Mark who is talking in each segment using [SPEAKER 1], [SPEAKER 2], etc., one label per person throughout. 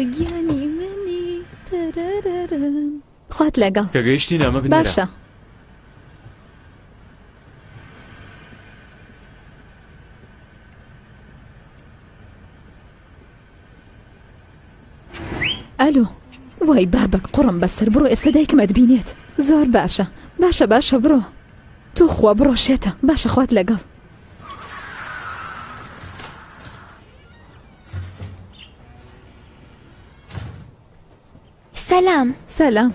[SPEAKER 1] گیانی منی تەرەرەرەم. خوات لەگەڵ.
[SPEAKER 2] کە گەیشتی نامە بنێرە.
[SPEAKER 1] باشە. ئەلۆ وای بابەک قوڕم بەسەر بڕۆ ئێستا دایکم ئەتبینێت زۆر باشە باشە باشە بڕۆ توخوا بڕۆ شێتە باشە خوات لەگەڵ.
[SPEAKER 3] سەلام.
[SPEAKER 1] سەلام.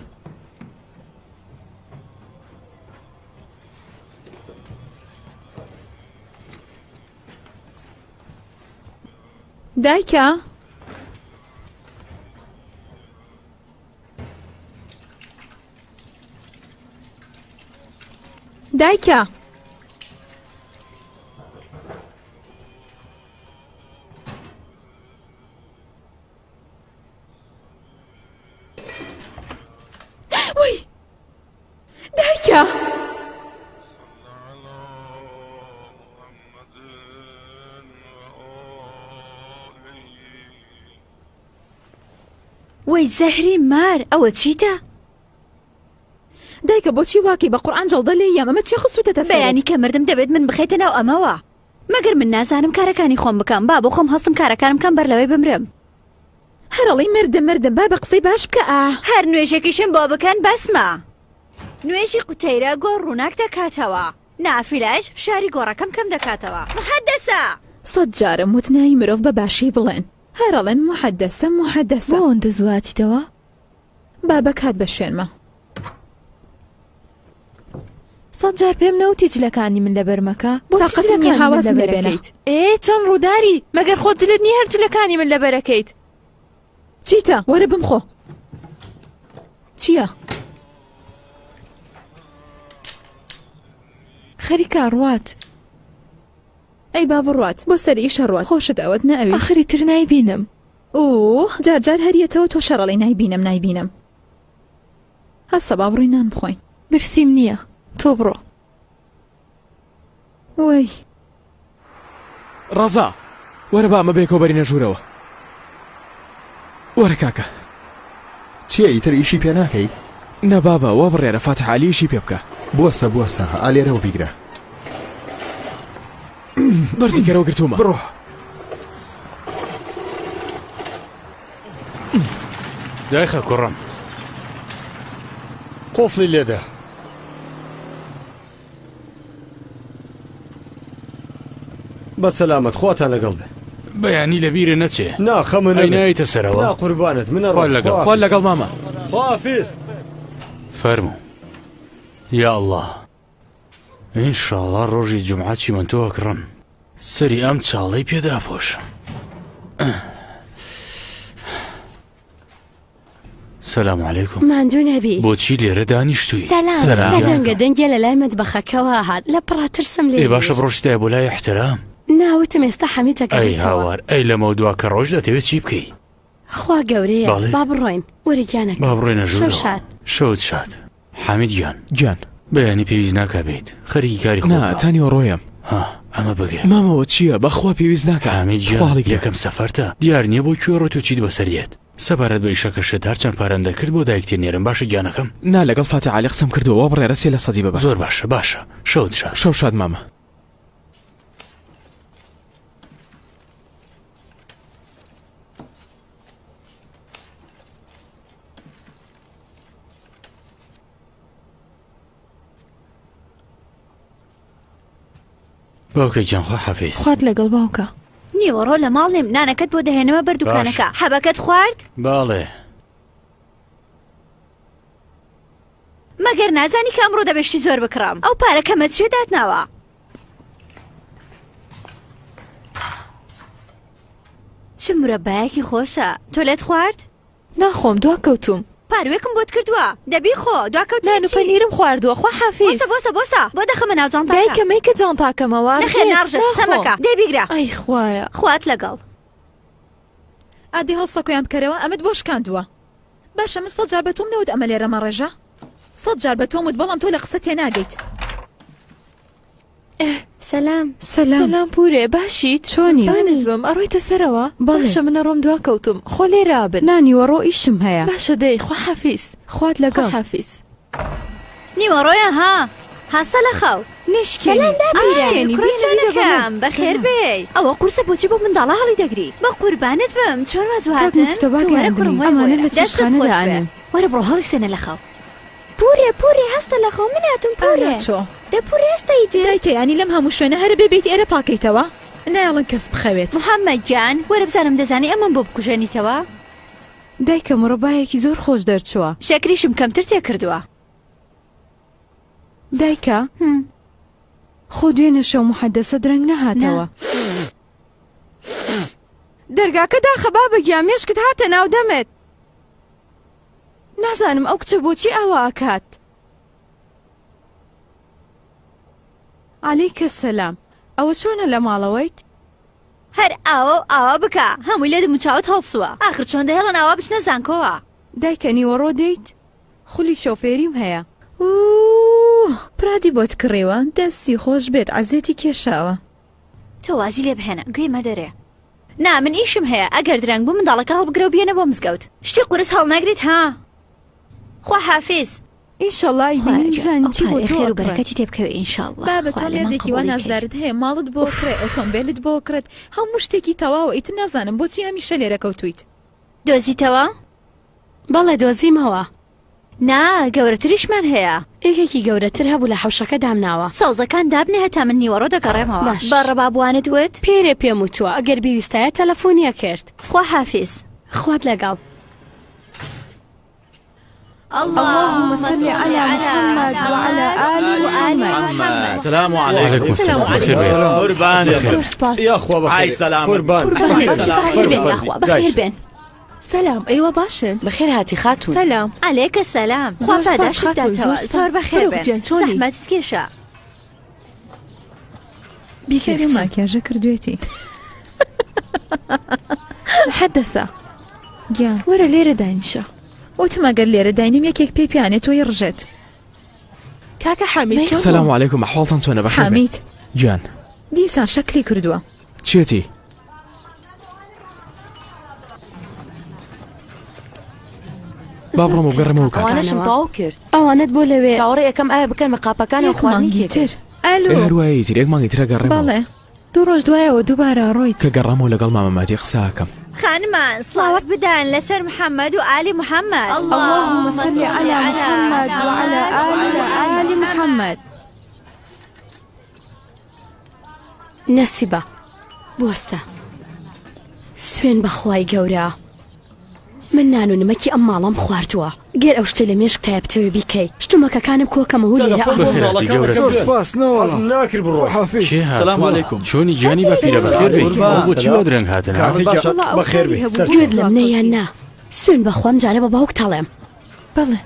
[SPEAKER 1] دایکە. دایکە. وەی دایکە.
[SPEAKER 4] وەی زەهری مار ئەوە چیتە؟
[SPEAKER 1] دایکە بۆچی واکەی بە قورئان جەڵدە لێی یام ئەمە چیە خستوتەتە سەرت؟
[SPEAKER 4] بەیانی کە مردم دەبێت من بخەیتە ناو ئەمەوە مەگەر من نازانم کارەکانی خۆم بکەم با بۆ خۆم هەستم کارەکانم بکەم بەر لەوەی بمرم.
[SPEAKER 1] هەر ئەڵێی مردم مردم بابە قسەی باش بکە ئا.
[SPEAKER 4] هەر نوێژێکیشم بۆ بکەن بەسمە. نوێژی قوتەیرە گۆڕ ڕووناک دەکاتەوە. نافیلەش فشاری گۆڕەکەم کەم دەکاتەوە. محەدەسە!
[SPEAKER 1] سەت جارم وت ناوی مرۆڤ بە باشی بڵێن هەر ئەڵێن محەدەسە محەدەسە.
[SPEAKER 3] بۆ ئەوەندە زوو هاتیتەوە؟
[SPEAKER 1] بابەک هات بە شوێنما.
[SPEAKER 3] سەت جار پێم نەوتی جلەکانی من لەبەر مەکە؟ بۆچی
[SPEAKER 1] تاقەتم نیە
[SPEAKER 3] جلەکانی من
[SPEAKER 1] هاوازم لێ
[SPEAKER 3] لەبەر
[SPEAKER 1] بێنە.
[SPEAKER 3] ئەکەیت؟ ئێ چەند ڕووداری! مەگەر خۆت جلت نیە هەر جلەکانی من لەبەر ئەکەیت؟
[SPEAKER 1] چیتە؟ وەرە بمخۆ. چییە؟
[SPEAKER 3] خەریکە ئەڕوات.
[SPEAKER 1] ئەی با بڕوات. بۆ سەر ئیش ئەڕوات. خۆشت ئەوەت نەئەویست.
[SPEAKER 3] ئاخر ئیتر نایبینم.
[SPEAKER 1] ئووه جار جار هەر یەتەوە تۆش هەر ئەڵێی نایبینم نایبینم. هەستە با بڕۆین نان بخۆین.
[SPEAKER 3] برسیم نییە تۆ بڕۆ.
[SPEAKER 1] وەی.
[SPEAKER 5] ڕەزا، وەرە با ئەمە بەیەکەوە بەرینە ژوورەوە. وەرە کاکە.
[SPEAKER 6] چییە ئیتر ئیشی پێ ناکەی؟
[SPEAKER 5] نا بابە، وا بڕیارە فاتح عەلی ئیشی پێ بکا.
[SPEAKER 6] بوەستە بوەستە، ئا لێرەوە بیگرە.
[SPEAKER 5] بەرزی کەرەوە گرتوومە.
[SPEAKER 6] بڕۆ.
[SPEAKER 2] دایخە کوڕم.
[SPEAKER 7] قوفڵی لێدە. بە سەلامەت خواتان لەگەڵ بێ.
[SPEAKER 2] بەیانی لە بیرت نەچێ.
[SPEAKER 7] نا خەمت
[SPEAKER 2] ئەی
[SPEAKER 7] نەبێ.
[SPEAKER 2] نایەیتە سەرەوە؟
[SPEAKER 7] نا قوربانت من
[SPEAKER 2] خوا
[SPEAKER 7] ئەڕۆم.
[SPEAKER 2] لەگەڵ.
[SPEAKER 5] خوا لەگەڵ مامە.
[SPEAKER 7] خواحافیز.
[SPEAKER 2] فەرموو. یا ئەڵڵا. ئینشاڵڵا ڕۆژی جومعە چیمەنتۆ ئەکڕم. سەری ئەم چاڵەی پێ داپۆشم. سلام علیکم.
[SPEAKER 8] ماندوو نەبی.
[SPEAKER 2] بۆچی لێرە دانیشتووی؟
[SPEAKER 8] سلام.
[SPEAKER 2] سلام.
[SPEAKER 8] بە دەنگە دەنگێ لە لای مەتبەخەکەوە هات لە پڕا ترسم لێ
[SPEAKER 2] ئێ باشە
[SPEAKER 8] نیشت.
[SPEAKER 2] بڕۆشتایە بۆ لای ئیحترام.
[SPEAKER 8] نا وتم ئێستا حەمید
[SPEAKER 2] ئەی
[SPEAKER 8] دەگەڕێتەوە.
[SPEAKER 2] هاوار ئەی لەمەودوا کە ڕۆیشت دەتەوێت چی بکەی؟
[SPEAKER 8] خوا گەورەیە
[SPEAKER 2] بەڵێ.
[SPEAKER 8] با بڕۆین. وەرە گیانەکەم.
[SPEAKER 2] با بڕۆینە
[SPEAKER 8] شەو
[SPEAKER 2] ژوورەوە.
[SPEAKER 8] شاد.
[SPEAKER 2] شەوت شاد. حامید گیان.
[SPEAKER 5] گیان.
[SPEAKER 2] بەیانی پێویست ناکا بێیت خەریکی کاری خۆت
[SPEAKER 5] نا
[SPEAKER 2] بە.
[SPEAKER 5] تا نیوەڕۆیەم.
[SPEAKER 2] ها ئەمە بگرە.
[SPEAKER 5] مامەوە چییە بەخوا پێویست ناکا.
[SPEAKER 2] حامید
[SPEAKER 5] خوا
[SPEAKER 2] گیان
[SPEAKER 5] هەڵیگرێ.
[SPEAKER 2] یەکەم سەفەرتە دیار نییە بۆ کوێ ڕۆیت و چیت بەسەر دێت سەبارەت بە ئیشەکەشت هەرچەند پارەم دەکرد بۆ دایکتێ نێرم باشە گیانەکەم؟
[SPEAKER 5] نا لەگەڵ فاتح عەلی قسەم کردووە وا بڕیارە سێ لە سەدی ببات.
[SPEAKER 2] زۆر باشە باشە شەوت شاد.
[SPEAKER 5] شەو شاد مامە.
[SPEAKER 2] باوکە گیان خوا حافیز.
[SPEAKER 3] خوات لەگەڵ باوکە.
[SPEAKER 4] نیوەڕۆ لە ماڵ نیم نانەکەت بۆ دەهێنمە بەر دوکانەکە. حەبەکەت خوارد؟
[SPEAKER 2] بەڵێ.
[SPEAKER 4] مەگەر نازانی کە ئەمڕۆ دەبێ شتی زۆر بکڕم؟ ئەو پارە کەمە چیە داتناوە؟ چ مرەبایەکی خۆشە. تۆ لێت خوارد؟
[SPEAKER 3] ناخۆم دواکەوتووم.
[SPEAKER 4] پاروێکم بۆت کردووە دە بیخۆ دواکەوتنی
[SPEAKER 3] نان و
[SPEAKER 4] چی؟
[SPEAKER 3] پەنیرم خواردووە خوا حافیز.
[SPEAKER 4] بۆسە بۆسە بۆسە بۆ دەخەمە ناو جانتاکە.
[SPEAKER 3] دایکە مەیکە جانتاکەمەوە
[SPEAKER 4] نەخێر
[SPEAKER 3] ئەڕژێت
[SPEAKER 4] ناڕژێت قسە
[SPEAKER 3] ناخۆم.
[SPEAKER 4] مەکە دەی بیگرە.
[SPEAKER 3] ئەی خوایە.
[SPEAKER 4] خوات لەگەڵ.
[SPEAKER 1] ئادەی هەڵسە کۆیان بکەرەوە ئەمت بۆ شکاندووە باشە من سەت جار بە تۆم نەوت ئەمە لێرە مەڕێژە سەت جار بە تۆم وت بەڵام تۆ لە قسە تێناگەیت.
[SPEAKER 9] سەلام.
[SPEAKER 1] سەلام.
[SPEAKER 3] سەلام پورێ باشیت؟
[SPEAKER 1] چۆنی؟
[SPEAKER 3] قوربانت بم ئەڕۆیتە سەرەوە؟
[SPEAKER 1] بەڵێ.
[SPEAKER 3] باشە من ئەڕۆم دوا کەوتوم خۆ لێرە ئەبن.
[SPEAKER 1] نا نیوەڕۆ ئیشم هەیە.
[SPEAKER 3] باشە دەی خواحافیز.
[SPEAKER 1] خوات لەگەڵ.
[SPEAKER 3] خواحافیز.
[SPEAKER 4] نیوەڕۆیە ها هەستە لە خەو.
[SPEAKER 1] نەیشکێنی.
[SPEAKER 4] سەلام داپیرە.
[SPEAKER 1] ئاشکێنی
[SPEAKER 4] کوڕە
[SPEAKER 1] بێنە بیبە بە من.
[SPEAKER 4] جوانەکەم بەخێر بێی. ئەوە قورسە بۆچی بەو منداڵە هەڵی دەگری؟ بە قوربانت بم چۆن وا زوو
[SPEAKER 1] کاک
[SPEAKER 4] هاتن؟
[SPEAKER 1] موجتەبا
[SPEAKER 4] تۆ وەرە کوڕم
[SPEAKER 1] گەیاندمی.
[SPEAKER 4] وەرە
[SPEAKER 1] ئەمانە
[SPEAKER 4] وەرە
[SPEAKER 1] لە
[SPEAKER 4] دەستت
[SPEAKER 1] چێشتخانە
[SPEAKER 4] خۆش بێ.
[SPEAKER 1] دائەنێم.
[SPEAKER 4] وەرە بڕۆ هەڵیسێنە لە خەو.
[SPEAKER 9] پورێ پورێ هەستە لە خەو من هاتوم پورێ.
[SPEAKER 1] ئانا چۆ؟
[SPEAKER 9] دە پورێ هەستە ئیتر.
[SPEAKER 1] دایکە یانی لەم هەموو شوێنە هەرە بێ بێیت ئێرە پاکەیتەوە؟ نایەڵن کەس بخەوێت.
[SPEAKER 4] محەممەد گیان وەرە بزانم دەزانی ئەمەم بۆ بکوژێنیتەوە؟
[SPEAKER 1] دایکە مڕەبایەکی زۆر خۆش دەرچووە.
[SPEAKER 4] شەکریشم کەمتر تێ کردووە.
[SPEAKER 1] دایکە خۆ دوێنێ شەو محەدەسە درەنگ نەهاتەوە. دەرگاکە داخە بابە گیان مێشکت هاتە ناو دەمت. نازانم ئەو کچە بۆچی ئاوا ئەکات. عەلەیکە سەلام ئەوە چۆنە لە ماڵەوەیت؟
[SPEAKER 4] هەر ئاوا و ئاوا بکە هەمووی لە دموچاوت هەڵسووە ئاخر چۆن دەهێڵن ئاوا بچنە زانکۆوە.
[SPEAKER 1] دایکە نیوەڕۆ دێیت؟ خولی شۆفێریم هەیە. ئووه پرادی بۆت کڕیوە دەستی خۆش بێت عەزێتی کێشاوە.
[SPEAKER 4] تۆ وازی لێ بهێنە گوێی مەدەرێ. نا من ئیشم هەیە ئەگەر درەنگ بوو منداڵەکە هەڵبگرە و بیێنە بۆ مزگەوت شتی قورس هەڵناگریت ها خواحافیز.
[SPEAKER 1] ئیشەڵا
[SPEAKER 4] خوایە
[SPEAKER 1] ئەیبینین
[SPEAKER 4] گیان
[SPEAKER 1] بزانین
[SPEAKER 4] ئەو
[SPEAKER 1] چی بۆ
[SPEAKER 4] پارەیە
[SPEAKER 1] تۆ
[SPEAKER 4] خێر و
[SPEAKER 1] ئەکڕێ.
[SPEAKER 4] بەرەکەتی تێ بکەوێ ئینشاڵڵا
[SPEAKER 1] بابە تۆ
[SPEAKER 4] خوا لێمان
[SPEAKER 1] مێردێکی وا
[SPEAKER 4] قبوڵی کەی.
[SPEAKER 1] نازدارت هەیە ماڵت بۆ کڕێ ئۆتۆمبێلت بۆ کڕێت هەموو شتێکی تەواوە ئیتر نازانم بۆچی هەمیشە لێرە کەوتوویت.
[SPEAKER 4] دۆزیتەوە؟
[SPEAKER 8] بەڵێ دۆزیمەوە.
[SPEAKER 4] نا گەورەتریشمان هەیە.
[SPEAKER 8] یەکێکی گەورەتر هەبوو لە حەوشەکە دامناوە.
[SPEAKER 4] سەوزەکان دابنێ هەتا من نیوەڕۆ دەگەڕێمەوە.
[SPEAKER 8] باش.
[SPEAKER 4] بە ڕەبابوانت وت؟
[SPEAKER 8] پێرێ پێم وتووە ئەگەر بیویستایە تەلەفۆنی ئەکرد.
[SPEAKER 4] خواحافیز.
[SPEAKER 8] خوات لەگەڵ.
[SPEAKER 1] اللهم صل علی محمد وعلی آل محمد.
[SPEAKER 2] سلام علیکم سلام بەخێر بێن.
[SPEAKER 7] قوربان
[SPEAKER 3] زۆر سوپاس.
[SPEAKER 7] یاخوا بەخێر
[SPEAKER 10] ئای سەلامەت.
[SPEAKER 7] قوربان
[SPEAKER 3] قوربانت بم. بەخێر بێن یاخوا بەخێر بێن.
[SPEAKER 11] سەلام ئێوە باشن؟
[SPEAKER 12] بەخێر هاتی خاتوون.
[SPEAKER 3] سەلام.
[SPEAKER 4] عەلەیکە سەلام خوا
[SPEAKER 3] زۆر سوپاس
[SPEAKER 4] پاداشتت
[SPEAKER 3] خاتوون،
[SPEAKER 4] بداتەوە
[SPEAKER 3] زۆر سوپاس.
[SPEAKER 4] زۆر بەخێر
[SPEAKER 3] فەروخ
[SPEAKER 4] بێن
[SPEAKER 3] گیان چۆنی؟
[SPEAKER 4] زەحمەتت کێشا.
[SPEAKER 3] بیکە
[SPEAKER 1] سەیری
[SPEAKER 3] کچم.
[SPEAKER 1] ماکیاژە کردوێتی.
[SPEAKER 3] محەدەسە
[SPEAKER 1] گیان.
[SPEAKER 3] وەرە لێرە دانیشە.
[SPEAKER 1] وتم ئەگەر لێرە داینێم یەکێک پێی پیانێ تۆی ڕژێت.
[SPEAKER 11] کاکە حامید چۆن
[SPEAKER 5] سلام
[SPEAKER 11] بوو؟
[SPEAKER 5] علیکم ئەحواڵتان چۆنە بەخێر بێن.
[SPEAKER 1] حامید.
[SPEAKER 5] گیان.
[SPEAKER 1] دیسان شەکلی کردووە.
[SPEAKER 5] چیەتی؟ با بڕۆم و بگەڕێمەوە کاکە.
[SPEAKER 12] ئەوانەشم تەواو کرد.
[SPEAKER 8] ئەوانەت بۆ لەوێ.
[SPEAKER 12] چاوەڕێ ئەکەم ئایا بکەنمە قاپەکانەوە
[SPEAKER 1] یەک
[SPEAKER 12] خواردنی
[SPEAKER 1] مانگی
[SPEAKER 12] کێ
[SPEAKER 1] تر.
[SPEAKER 12] کرد؟
[SPEAKER 1] ئەلۆ.
[SPEAKER 5] ئێ هەروایە ئیتر یەک مانگی ترە گەڕێمەوە.
[SPEAKER 1] بەڵێ.
[SPEAKER 3] دوو ڕۆژ دوایەوە دووبارە ئەڕۆیت.
[SPEAKER 5] کە گەڕامەوە لەگەڵ مامە مادی قسە ئەکەم.
[SPEAKER 4] خانمان سڵاوات بدەن لەسەر محمد و ئالی محمد.
[SPEAKER 1] اللهم صل علی محمد وعلی آل محمد.
[SPEAKER 8] نەسیبە بوەستە سوێن بەخوای گەورە من نان و نمەکی ئەم ماڵەم خواردووە گەر ئەو شتەی لە مێشکتایە بتەوێ بیکەی شتومەکەکانم کۆکەمەوە و لێرە ئەڕۆم.
[SPEAKER 2] بەخێرهاتی گەورە
[SPEAKER 6] زۆر سوپاس نەوەڵا.
[SPEAKER 7] حەزم ناکرد بڕۆم.
[SPEAKER 6] خواحافیز.
[SPEAKER 2] کێ هاتووە؟
[SPEAKER 10] سلام علیکم.
[SPEAKER 2] چۆنی گیانی باپیرە بەخێر بێیت
[SPEAKER 7] قوربان.
[SPEAKER 2] ئەوە بۆچی وا درەنگ هاتن ها؟
[SPEAKER 7] کاکە گیان
[SPEAKER 1] وەڵا ئەو
[SPEAKER 7] بەخێر
[SPEAKER 1] کاری
[SPEAKER 7] بێی
[SPEAKER 1] هەبوو
[SPEAKER 7] سەرچاو.
[SPEAKER 8] گوێت لەم نە یان نا سوێن بەخوام جارێ بە باوکت ئەڵێم.
[SPEAKER 3] بەڵێ.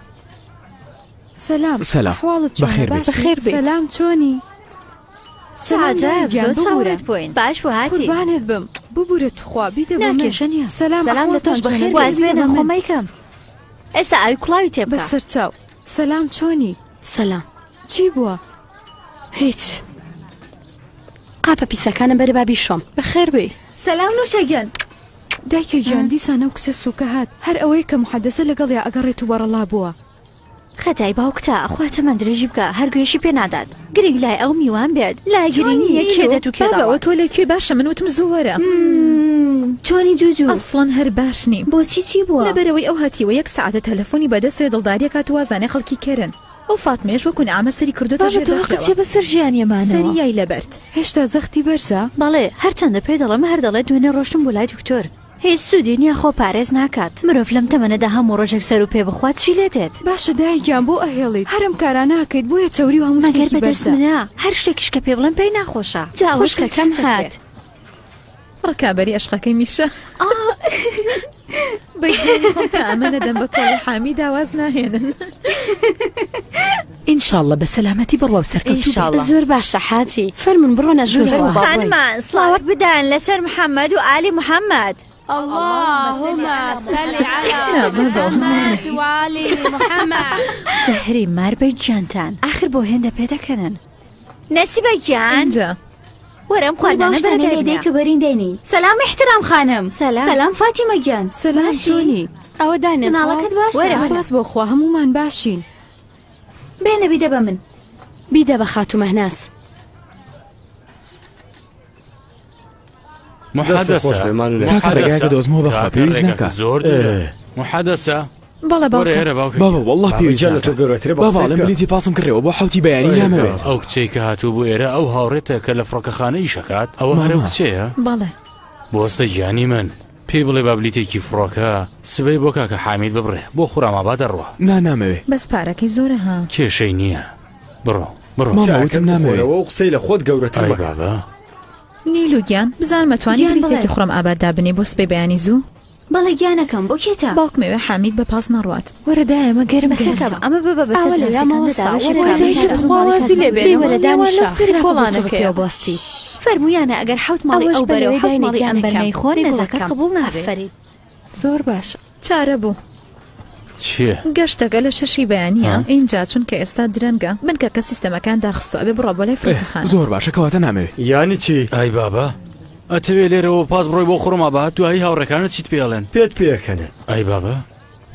[SPEAKER 1] سەلام.
[SPEAKER 5] سەلام.
[SPEAKER 1] ئەحواڵت چۆنە
[SPEAKER 5] بەخێر بێیت.
[SPEAKER 1] باشی؟
[SPEAKER 3] بەخێر بێیت.
[SPEAKER 1] سەلام چۆنی؟
[SPEAKER 4] چ
[SPEAKER 1] سەلام
[SPEAKER 4] عەجایب
[SPEAKER 1] دایە گیان
[SPEAKER 4] زۆر
[SPEAKER 1] ببورە.
[SPEAKER 4] چاوەڕێت بووین باش بوو هاتی.
[SPEAKER 1] قوربانت بم ببورە توخوا بیدە بە
[SPEAKER 4] نا
[SPEAKER 1] من.
[SPEAKER 4] کێشە نییە.
[SPEAKER 1] سەلام
[SPEAKER 12] سەلام لە
[SPEAKER 1] ئەحواڵتان
[SPEAKER 12] تۆش
[SPEAKER 1] چۆنە
[SPEAKER 12] بەخێر
[SPEAKER 4] واز
[SPEAKER 1] بیدە
[SPEAKER 4] بێنە
[SPEAKER 1] بە
[SPEAKER 4] خۆ
[SPEAKER 1] من.
[SPEAKER 4] مەیکەم ئێستا ئاوی کوڵاوی تێ بکە.
[SPEAKER 1] بەسەرچاو. سەلام چۆنی؟
[SPEAKER 8] سەلام.
[SPEAKER 1] چی بووە؟
[SPEAKER 8] هیچ. قاپە پیسەکانم بەرە با بیشۆم.
[SPEAKER 3] بەخێر بێی.
[SPEAKER 11] سەلام نوشە گیان.
[SPEAKER 1] دایکە گیان دیسان ئەو کچە سوکە هات هەر ئەوەیە کە محەدەسە لەگەڵیا ئەگەڕێت و بەڕەڵا بووە.
[SPEAKER 4] خەتای باوکتە خوا تەمەن درێژی بکا هەر گوێشی پێ نادات گرنگ لای ئەو میوان بێت لای گرنگ نیە کێ دێت و کێ
[SPEAKER 1] بابە ئەوە
[SPEAKER 4] دەڕوات.
[SPEAKER 1] تۆ لە کوێ باشە من وتم زوو وەرە.
[SPEAKER 4] چۆنی جوجو؟
[SPEAKER 1] ئەسڵەن هەر باش نیم.
[SPEAKER 4] بۆچی چی بووە؟
[SPEAKER 1] لەبەرئەوەی ئەو هەتیوە یەک سەعاتە تەلەفۆنی بەدەستەوەیە دڵداری ئەکات و وازانێ خەڵکی کەرن. ئەو فاتمەیەش وەکو نەعامە سەری کردۆتە
[SPEAKER 3] بابە
[SPEAKER 1] ژێر
[SPEAKER 3] تۆ هەقت
[SPEAKER 1] بەفرەوە.
[SPEAKER 3] چیە بەسەر ژیانی ئەمانەوە؟
[SPEAKER 1] سەری یای لەبەرد. هێشتا زەختی بەرزە؟
[SPEAKER 4] بەڵێ هەرچەندە پێی دەڵێم هەر دەڵێ دوێنێ ڕۆشتم بۆ لای دکتۆر. هیچ سوودی نیە خۆ پارێز ناکات مرۆڤ لەم تەمەنەدا هەموو ڕۆژێک سەر و پێ بخوات چی لێ دێت.
[SPEAKER 1] باشە دایە گیان بۆ ئەهێڵیت هەر ئەم کارانە ئەکەیت بۆیە چەوری و هەموو
[SPEAKER 4] مەگەر
[SPEAKER 1] شتێکی
[SPEAKER 4] بە دەست
[SPEAKER 1] بەرزە.
[SPEAKER 4] منە هەر شتێکیش کە پێ بڵێم پێی ناخۆشە جا ئەوەش کە
[SPEAKER 8] خوشکەکەم
[SPEAKER 4] چەند دەکرێ.
[SPEAKER 8] هات.
[SPEAKER 1] ڕکابەری ئەشقەکەی میشە. بە گیانی خۆم تا ئەمە نەدەم بە کۆڵی حامیدا واز ناهێنن.
[SPEAKER 13] ان شاء اللە بە سەلامەتی بڕوا و سەرکەوتوو بێت.
[SPEAKER 12] ئینشاڵڵا.
[SPEAKER 8] زۆر باشە حاجی فەرموون بڕۆنە ژوورەوە.
[SPEAKER 4] خانمان سڵاوات بدەن لەسەر محمد و ئالی محمد.
[SPEAKER 8] اللهم صل علی محمد و آل محمد.
[SPEAKER 4] زەهری مار بە گیانتان ئاخر بۆ هێندە پێدەکەنن نەسیبە گیان.
[SPEAKER 1] ئینجا.
[SPEAKER 4] وەرە ئەم خواردنانە بەرە
[SPEAKER 10] لێ
[SPEAKER 4] دایبنە.
[SPEAKER 10] دەی کە بەرین دەینی. سەلام ئیحترام خانم.
[SPEAKER 4] سەلام.
[SPEAKER 10] سەلام فاتیمە گیان.
[SPEAKER 3] سەلام
[SPEAKER 10] باشی؟
[SPEAKER 3] چۆنی؟
[SPEAKER 8] ئەوە دانێ
[SPEAKER 10] مناڵەکەت باشە؟
[SPEAKER 4] وەرە وەرە.
[SPEAKER 3] سوپاس بۆ خوا هەموومان باشین.
[SPEAKER 10] بێنە بیدە بە من.
[SPEAKER 8] بیدە بە خاتوو مەهناز.
[SPEAKER 7] دەستت خۆش
[SPEAKER 2] محادەسە
[SPEAKER 7] بێ مانو لێ.
[SPEAKER 5] کاکە ڕێگایەکە دۆزمەوە بەخوا
[SPEAKER 2] کاکە
[SPEAKER 5] پێویست
[SPEAKER 2] ڕێگاکە
[SPEAKER 5] ناکا.
[SPEAKER 2] زۆر دوورە محادەسە
[SPEAKER 1] بەڵێ
[SPEAKER 2] وەرە
[SPEAKER 1] باوکە.
[SPEAKER 2] ئێرە باوکە
[SPEAKER 5] بابا
[SPEAKER 2] گیان.
[SPEAKER 5] واللە
[SPEAKER 7] بابە
[SPEAKER 5] پێویست
[SPEAKER 7] گیان لە
[SPEAKER 5] ناکا.
[SPEAKER 7] تۆ گەورەترە بە
[SPEAKER 5] بابا
[SPEAKER 7] قسەی
[SPEAKER 5] ئەڵێم
[SPEAKER 7] بکە.
[SPEAKER 5] بلیتی پاسم کڕیەوە بۆ حەوتی بەیانی
[SPEAKER 7] ئەی
[SPEAKER 5] نامەوێت.
[SPEAKER 2] ئەو کچەی کە هاتوو بۆ ئێرە ئەو هاوڕێتە کە لە فڕۆکەخانە ئیش ئەکات ئەوە هەر ئەو
[SPEAKER 5] ماما.
[SPEAKER 2] کچەیە؟
[SPEAKER 1] بەڵێ.
[SPEAKER 2] بوەستە گیانی من پێی بڵێ با بلیتێکی فڕۆکە سبەی بۆ کاکە حامید ببڕێ بۆ خوراماباد ئەڕوا.
[SPEAKER 5] نا نامەوێ.
[SPEAKER 1] بەس پارەکەی زۆرە ها.
[SPEAKER 2] کێشەی نییە بڕۆ بڕۆ.
[SPEAKER 5] ماما
[SPEAKER 6] چاکەت
[SPEAKER 5] وتم نامەوێ.
[SPEAKER 7] بخۆرەوە و قسەی لە خۆت گەورەتر
[SPEAKER 2] ئای
[SPEAKER 7] مەکە.
[SPEAKER 2] بابە.
[SPEAKER 1] نیلو گیان بزانم ئەتوانی
[SPEAKER 4] گیان بڵێ.
[SPEAKER 1] بلیتێکی خوڕەم ئاباد دابنێی بۆ سبەی بەیانی زوو؟
[SPEAKER 10] بەڵێ گیانەکەم بۆ کێتە؟
[SPEAKER 1] باوکم ئەوێ حامید بە پاس نەڕوات.
[SPEAKER 3] وەرە دایە مە گەرم
[SPEAKER 4] بەچەکەم
[SPEAKER 3] گەرم.
[SPEAKER 4] ئەمە ببە بەسەر
[SPEAKER 8] ئاوە لەویا
[SPEAKER 4] دراوسێکان
[SPEAKER 8] مەوەستا،
[SPEAKER 4] دەداوەشی
[SPEAKER 8] وەرە
[SPEAKER 4] بکە.
[SPEAKER 8] دایکە
[SPEAKER 4] بەشی
[SPEAKER 3] تخوا وازی لێ
[SPEAKER 8] دەی
[SPEAKER 3] بێنە
[SPEAKER 8] وەرە
[SPEAKER 3] ماڵی ئەوان
[SPEAKER 8] دانیشە
[SPEAKER 3] لەو سەری
[SPEAKER 8] خراپە بۆ تۆ بە
[SPEAKER 3] کۆڵانەکەیە.
[SPEAKER 8] پێوە بوەستی.
[SPEAKER 4] فەرموویانە ئەگەر حەوت ماڵی
[SPEAKER 8] ئەوەش
[SPEAKER 4] ئەو
[SPEAKER 8] بە
[SPEAKER 4] بەرە و
[SPEAKER 8] لەوێ
[SPEAKER 4] حەوت
[SPEAKER 8] داینێ
[SPEAKER 4] ماڵی ئەم بەر
[SPEAKER 8] گیانەکەم.
[SPEAKER 4] نەیخۆن
[SPEAKER 8] دەی
[SPEAKER 4] نەزاکەت
[SPEAKER 8] گوڵەکەم.
[SPEAKER 4] قبوڵ نابێ.
[SPEAKER 8] ئافەرین.
[SPEAKER 3] زۆر باشە.
[SPEAKER 1] چارە بوو.
[SPEAKER 2] چییە؟
[SPEAKER 1] گەشتەکە لە شەشی بەیانییە
[SPEAKER 2] ها؟
[SPEAKER 1] ئینجا چونکە ئێستا درەنگە بنکەکە سیستەمەکان داخستوە ئەبێ بڕوا بۆ لای
[SPEAKER 5] ئێ
[SPEAKER 1] فڕۆکەخانە.
[SPEAKER 5] زۆر باشە کەواتە نامەوێ.
[SPEAKER 7] یانی چی؟
[SPEAKER 2] ئای بابە ئەتەوێ لێرەوە پاس بڕۆی بۆ خورماباد دوایی هاوڕێکانت چیت پێ ئەڵێن؟
[SPEAKER 7] پێت پێکەنن.
[SPEAKER 2] ئای بابە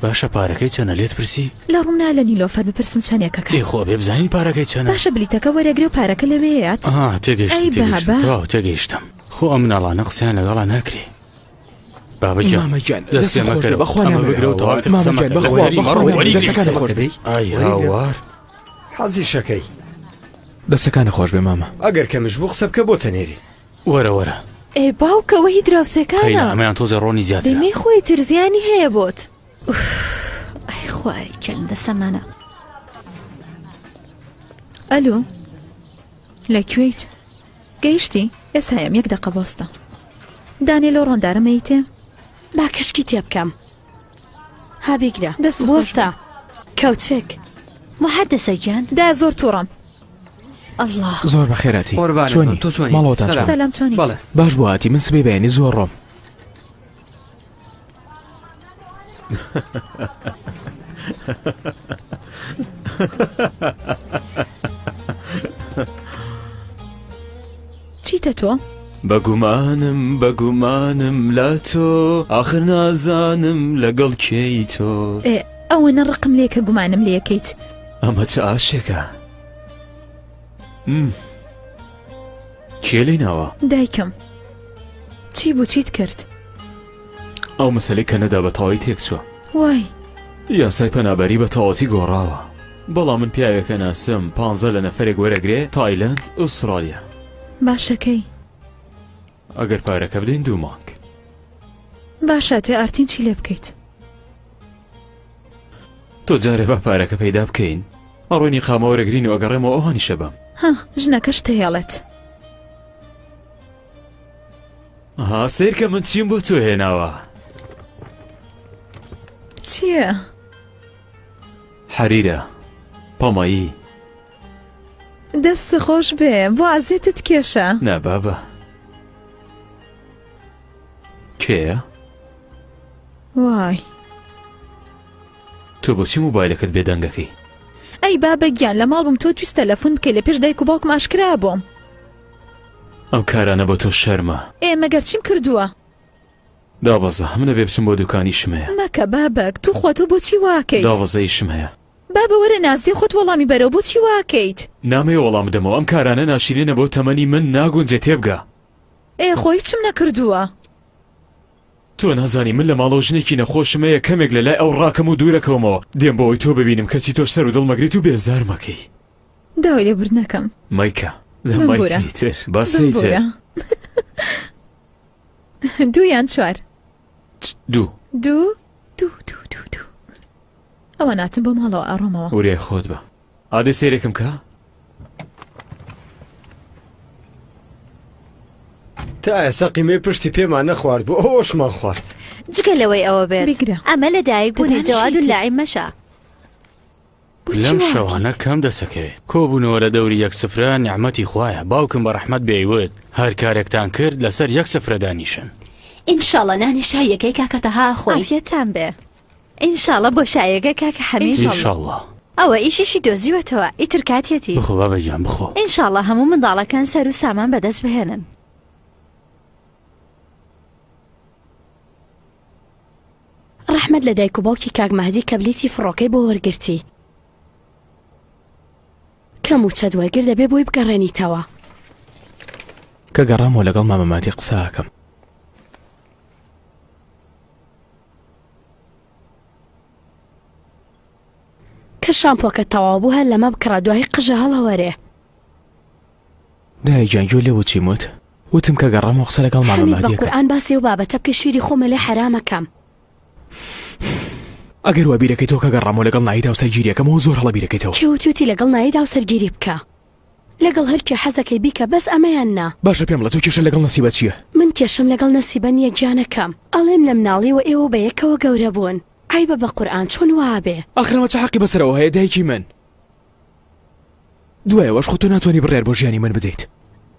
[SPEAKER 2] باشە پارەکەی چەنە لێت پرسی؟
[SPEAKER 1] لە ڕووم نا لە نیلۆفەر بپرسم چەنێکە
[SPEAKER 2] ئێ
[SPEAKER 1] کات.
[SPEAKER 2] خۆ ئەبێ بزانین پارەکەی چەنە.
[SPEAKER 1] باشە بلیتەکە وەرەگرێ و پارەکە لەوێیەت؟
[SPEAKER 2] ئا تێگەیشتم
[SPEAKER 1] ئەی
[SPEAKER 2] تێگەیشتم
[SPEAKER 1] بابە.
[SPEAKER 2] تەواو تێگەیشتم خۆ ئەم مناڵانە قسەیان لەگەڵا ناکرێ. بابە گیان
[SPEAKER 5] مامە گیان
[SPEAKER 2] دەست
[SPEAKER 5] دەستت
[SPEAKER 2] پێ
[SPEAKER 5] خۆش بێ
[SPEAKER 2] مەکەرەوە
[SPEAKER 5] بەخوا
[SPEAKER 2] ئەمە
[SPEAKER 5] نامەوێ.
[SPEAKER 2] بگرە و تەواوی تر
[SPEAKER 5] مامە
[SPEAKER 2] قسە
[SPEAKER 5] گیان
[SPEAKER 2] مەکە
[SPEAKER 5] بەخوا
[SPEAKER 2] لەسەری
[SPEAKER 5] بەخوا
[SPEAKER 2] مەڕۆ
[SPEAKER 5] نامەوێ
[SPEAKER 2] وەری
[SPEAKER 5] دەستەکانت
[SPEAKER 2] گریت.
[SPEAKER 5] خۆش بێ.
[SPEAKER 2] ئای هاوار.
[SPEAKER 7] حەزیشەکەی.
[SPEAKER 5] دەستەکانت خۆش بێ مامە.
[SPEAKER 7] ئەگەر کەمش بوو قسە بکە بۆ تەنێری.
[SPEAKER 2] وەرە وەرە.
[SPEAKER 3] ئێ باوکە ئەوە هی
[SPEAKER 2] قەینا
[SPEAKER 3] دراوسێکانە.
[SPEAKER 2] ئەمەیان تۆزێ ڕۆنی زیاترە.
[SPEAKER 3] دەی مەیخۆی تر زیانی هەیە بۆت.
[SPEAKER 4] ئوف ئەی خوایە گیان دەسەمانە.
[SPEAKER 1] ئەلو لە کوێیت؟ گەیشتی؟ ئێستا یەم یەک دەقە بۆستە. دانێ لەو ڕۆندارە مەیتێ؟
[SPEAKER 8] با کەشکی تێ بکەم. ها بیگرە.
[SPEAKER 1] دەست خۆش
[SPEAKER 8] بوەستە. کەوچک.
[SPEAKER 4] محەدەسە گیان.
[SPEAKER 1] دا زۆر توڕەم.
[SPEAKER 4] ئەڵڵا.
[SPEAKER 5] زۆر بەخێراتی.
[SPEAKER 14] قوربانت
[SPEAKER 5] چۆنی؟
[SPEAKER 14] بم تۆ چۆنی؟
[SPEAKER 5] ماڵەوەتان
[SPEAKER 14] سەلام.
[SPEAKER 5] چۆنە؟
[SPEAKER 1] سەلام چۆنی؟
[SPEAKER 14] بەڵێ.
[SPEAKER 5] باش بۆ هاتی من سبەی بەیانی زوو ئەڕۆم.
[SPEAKER 1] چیتە تۆ؟
[SPEAKER 15] بەگومانم بەگومانم لە تۆ ئاخر نازانم لەگەڵ کێی تۆ.
[SPEAKER 1] ئێ ئەوەنە ڕقم لێ کە گومانم لێکەیت.
[SPEAKER 15] ئەمە چ ئاشێکە؟ کێ لێی ناوە؟
[SPEAKER 1] دایکم. چی بوو چیت کرد؟
[SPEAKER 15] ئەو مەسەلەی کەنەدا بە تەواوی تێکچووە.
[SPEAKER 1] وای.
[SPEAKER 15] یاسای پەنابەری بە تەواوەتی گۆڕاوە. بەڵام من پیاوێک ئەناسم پانزە لە نەفەرێک وەرەگرێ تایلەند ئوسترالیا.
[SPEAKER 1] باشە کەی؟
[SPEAKER 15] ئەگەر پارەکە بدەین دوو مانگ.
[SPEAKER 1] باشە ئەتوێ ئارتین چی لێ بکەیت؟
[SPEAKER 15] تۆ جارێ با پارەکە پەیدا بکەین ئەڕۆین ئیقامە وەرەگرین و ئەگەڕێمەوە ئەوانیشە بەم.
[SPEAKER 1] ها ژنەکەشت تێڵێت.
[SPEAKER 15] ها سەیرکە من چیم بۆ تۆ هێناوە.
[SPEAKER 1] چییە؟
[SPEAKER 15] حەریرە پەمەیی.
[SPEAKER 1] دەست خۆش بێ بۆ عەزێتت کێشا.
[SPEAKER 15] نا بابە کێیە؟
[SPEAKER 1] وای.
[SPEAKER 15] تۆ بۆچی مۆبایلەکەت بێدەنگەکەی؟
[SPEAKER 1] ئەی بابە گیان لە ماڵ بووم تۆ تویست تەلەفون بکەی لە پێش دایک و باوکم ئاشکرا بۆم.
[SPEAKER 15] ئەم کارانە بۆ تۆ شەرمە.
[SPEAKER 1] ئێ مەگەر چیم کردووە؟
[SPEAKER 15] دابەزە من ئەبێ بچم بۆ دوکان ئیشم هەیە.
[SPEAKER 1] مەکە بابەک توخوا تۆ بۆچی واکەیت؟
[SPEAKER 15] دابەزە ئیشم هەیە.
[SPEAKER 1] بابە وەرە نازدێ خۆت وەڵامی بەرەوە بۆچی واکەیت؟
[SPEAKER 15] نامەوێ وەڵام بدەمەوە ئەم کارانە ناشیرینە بۆ تەمەنی من ناگونجێ تێبگە.
[SPEAKER 1] ئێ خۆ هیچم نەکردووە.
[SPEAKER 15] تۆ نازانی من لە ماڵەوە ژنێکی نەخۆشم هەیە کەمێک لە لای ئەو ڕاکەم و دوورەکەومەوە دێم بۆ ئەوەی تۆ ببینم کەچی تۆش سەر و دڵ مەگریت و بێزارمەکەی.
[SPEAKER 1] داوای لێبوردن ئەکەم.
[SPEAKER 15] مەیکە
[SPEAKER 1] بمبورە.
[SPEAKER 15] مەیکە ئیتر بەسە ئیتر.
[SPEAKER 1] بمبورە. دوو یان چوار؟
[SPEAKER 15] دوو.
[SPEAKER 1] دوو دوو دوو دوو دوو. ئەوە ناتم بۆ ماڵەوە ئەڕۆمەوە.
[SPEAKER 15] وریای خۆت بە. ئادەی سەیرێکم کە.
[SPEAKER 7] تا ئێستا قیمەی پشتی پێمان نەخوارد بوو ئەوەشمان خوارد.
[SPEAKER 4] جگە لەوەی ئەوە بێت
[SPEAKER 1] بیگرە.
[SPEAKER 4] ئەمە لە دایک بوونی
[SPEAKER 1] دەدانیشی
[SPEAKER 4] جەواد و
[SPEAKER 1] تر.
[SPEAKER 4] لاعیم مەشە.
[SPEAKER 3] بۆچی
[SPEAKER 2] لەم
[SPEAKER 3] وا ئەکەیت؟
[SPEAKER 2] شەوانە کەم دەسەکەوێت. کۆبوونەوە لە دەوری یەک سفرە نیعمەتی خوایە، باوکم بە ڕەحمەت بێ ئەیوت، هەر کارێکتان کرد لەسەر یەک سفرە دانیشن.
[SPEAKER 10] ئینشاڵڵا نانی شاییەکەی کاکە تەها ئەخۆین.
[SPEAKER 4] عافیەتان بێ ئینشاڵڵا بۆ شاییەکە کاکە حەمید.
[SPEAKER 2] ئینشاڵڵا.
[SPEAKER 4] ئەوە ئیشیشی دۆزیوەتەوە ئیتر کاتیەتی.
[SPEAKER 2] بخۆ بابە گیان بخۆ.
[SPEAKER 4] ئینشاڵڵا هەموو منداڵەکان سەر و سامان بەدەست بهێنن.
[SPEAKER 8] ڕەحمەت لە دایک و باوکی کاک مەهدی کە بلیتی فڕۆکەی بۆ وەرگرتی. کە مووچەت وەرگرت دەبێ بۆی بگەڕێنیتەوە.
[SPEAKER 5] کە گەڕامەوە لەگەڵ مامە مادی قسە ئەکەم.
[SPEAKER 8] کە شامپۆکە تەواو بوو هەر لەمە بکڕە دوایی قژە هەڵەوەرێ.
[SPEAKER 5] دایە گیان گوێ لێ بوو چیم وت؟ وتم کە گەڕامەوە قسە لەگەڵ مامە
[SPEAKER 8] حەمید بە
[SPEAKER 5] مادی ئەکەم.
[SPEAKER 8] قورئان باسی ئەو بابەتە بکەی شیری خۆمە لێ حەرامەکەم.
[SPEAKER 5] ئەگەر وا بیرەکەیتەوە کە گەڕامەوە لەگەڵ ناهید هاوسەرگیری ئەکەم ئەوە زۆر هەڵە بیرەکەیتەوە.
[SPEAKER 8] کێ وتویەتی لەگەڵ ناهید هاوسەرگیری بکە؟ لەگەڵ هەر کێ حەزەکەی بیکە بەس ئەمەیان نا.
[SPEAKER 5] باشە پێم بڵێ تۆ کێشەت لەگەڵ نەسیبە چیە؟
[SPEAKER 8] من کێشەم لەگەڵ نەسیبە نیە گیانەکەم ئەڵێم لە مناڵیەوە ئێوە بە یەکەوە گەورە بوون عەیبە بە قورئان چۆن وابێ.
[SPEAKER 5] ئاخر ئەمە چ حەقی بەسەرەوە هەیە دایکی من؟ دوای ئەوەش خۆ تۆ ناتوانی بڕیار بۆ ژیانی من بدەیت.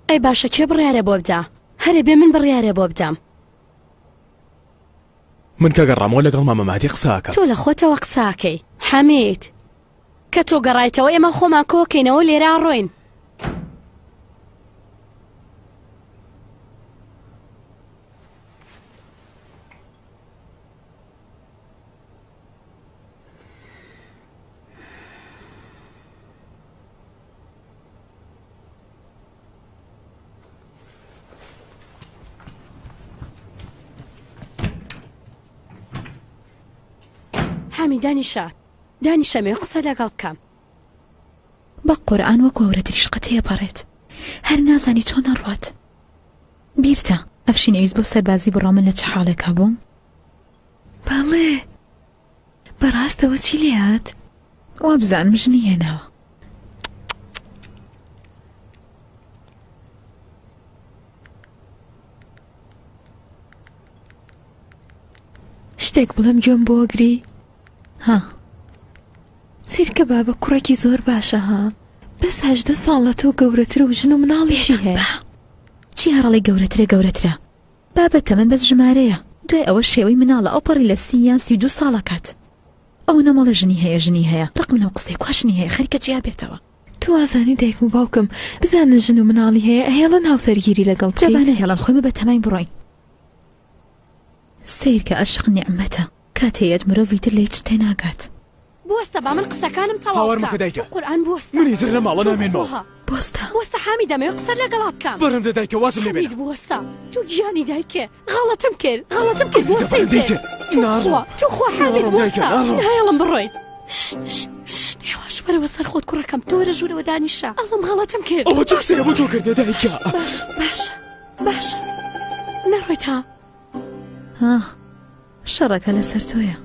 [SPEAKER 8] ئەی باشە کێ بڕیارێ بۆ بدا؟ هەرێ بێ من بڕیارێ بۆ بدەم.
[SPEAKER 5] من کە گەڕامەوە لەگەڵ مامە مەهدی قسە ئەکەم.
[SPEAKER 8] تۆ لە خۆتەوە قسە ئەکەی حەمید. کە تۆ گەڕایتەوە ئێمە خۆمان کۆکەینەوە و لێرە ئەڕۆین. حامی دانیشە دانیشە مێ قسە لەگەڵ بکەم.
[SPEAKER 1] بە قورئان وەکو هەورە تریشقە تێپەڕێت هەر نازانی چۆن ئەڕوات بیرتە ئەفشین ئەویست بۆ سەربازی بڕوا من لە چ حاڵێکا بووم؟
[SPEAKER 11] بەڵێ بەڕاستەوە چی لێهات؟
[SPEAKER 1] وابزانم ژنی هێناوە.
[SPEAKER 11] شتێک بڵێم گوێم بۆ گری؟
[SPEAKER 1] ها.
[SPEAKER 11] سیرکە بابە کوڕێکی زۆر باشە ها بەس 18 ساڵ لە تۆ گەورەترە و ژن و مناڵیشی هەیە.
[SPEAKER 1] چی هەڕەڵی گەورەترە گەورەترە بابە تەمەن بەس ژمارەیە دوای ئەوە شێوەی مناڵە ئەوپەڕی لە سی یان 32 ساڵە کات ئەوە نەمەڵێ ژنی هەیە ژنی هەیە ڕقم لەم قسەیە کوا ژنی هەیە خەریکە جیا بێتەوە.
[SPEAKER 11] تۆ ئازانی دایکم و باوکم بزانن ژن و مناڵی هەیە ئەهێڵن هاوسەرگیری لەگەڵ
[SPEAKER 1] جا با
[SPEAKER 11] بکەیت؟
[SPEAKER 1] نەهێڵن خۆی مە بەتەماین بڕۆین. سەیرکە ئەشق نیعمەتە کاتێ یەت مرۆڤ ئیتر لە هیچ تێناگات.
[SPEAKER 8] بوەستە با من قسەکانم تەواو
[SPEAKER 5] هاوار
[SPEAKER 8] بکەم
[SPEAKER 5] مەکە دایکە
[SPEAKER 8] تو قورئان بوەستە
[SPEAKER 5] من ئیتر لەم ماڵە
[SPEAKER 8] تو
[SPEAKER 5] نامێنمەوە.
[SPEAKER 8] خوا
[SPEAKER 1] بوەستە.
[SPEAKER 8] بوەستە حامید دەمەوێ قسەت لەگەڵا بکەم.
[SPEAKER 5] بەرم دە دایکە وازم لێ بێنە.
[SPEAKER 8] حامید بوەستە تو گیانی دایکێ غەڵەتم کرد غەڵەتم کرد بوەستە
[SPEAKER 5] دەبەرم
[SPEAKER 8] ئیتر
[SPEAKER 5] دەیتر
[SPEAKER 8] تو
[SPEAKER 5] ناڕۆم
[SPEAKER 8] خوا تو خوا حامید
[SPEAKER 5] ناڕۆم دایکە
[SPEAKER 8] بوەستە
[SPEAKER 5] ناڕۆم.
[SPEAKER 8] نایەڵم بڕۆیت شت شت شت هێواش وەرەوە سەر خۆت کوڕەکەم تۆ وەرە ژوورەوە دانیشە ئەڵێم غەڵەتم کرد
[SPEAKER 5] ئەوە چ قسەیە بۆ تۆ کردە دایکە.
[SPEAKER 8] باشە باشە باشە نەڕۆیت ها.
[SPEAKER 1] ها شەڕەکە لەسەر تۆیە.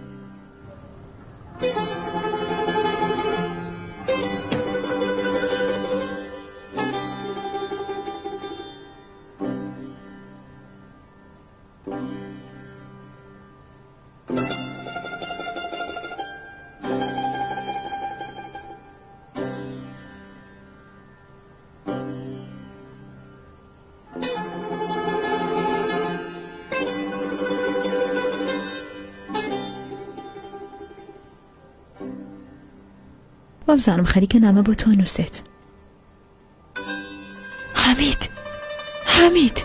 [SPEAKER 1] وابزانم خەریکە نامە بۆ تۆ نووسێت.
[SPEAKER 11] حامید حامید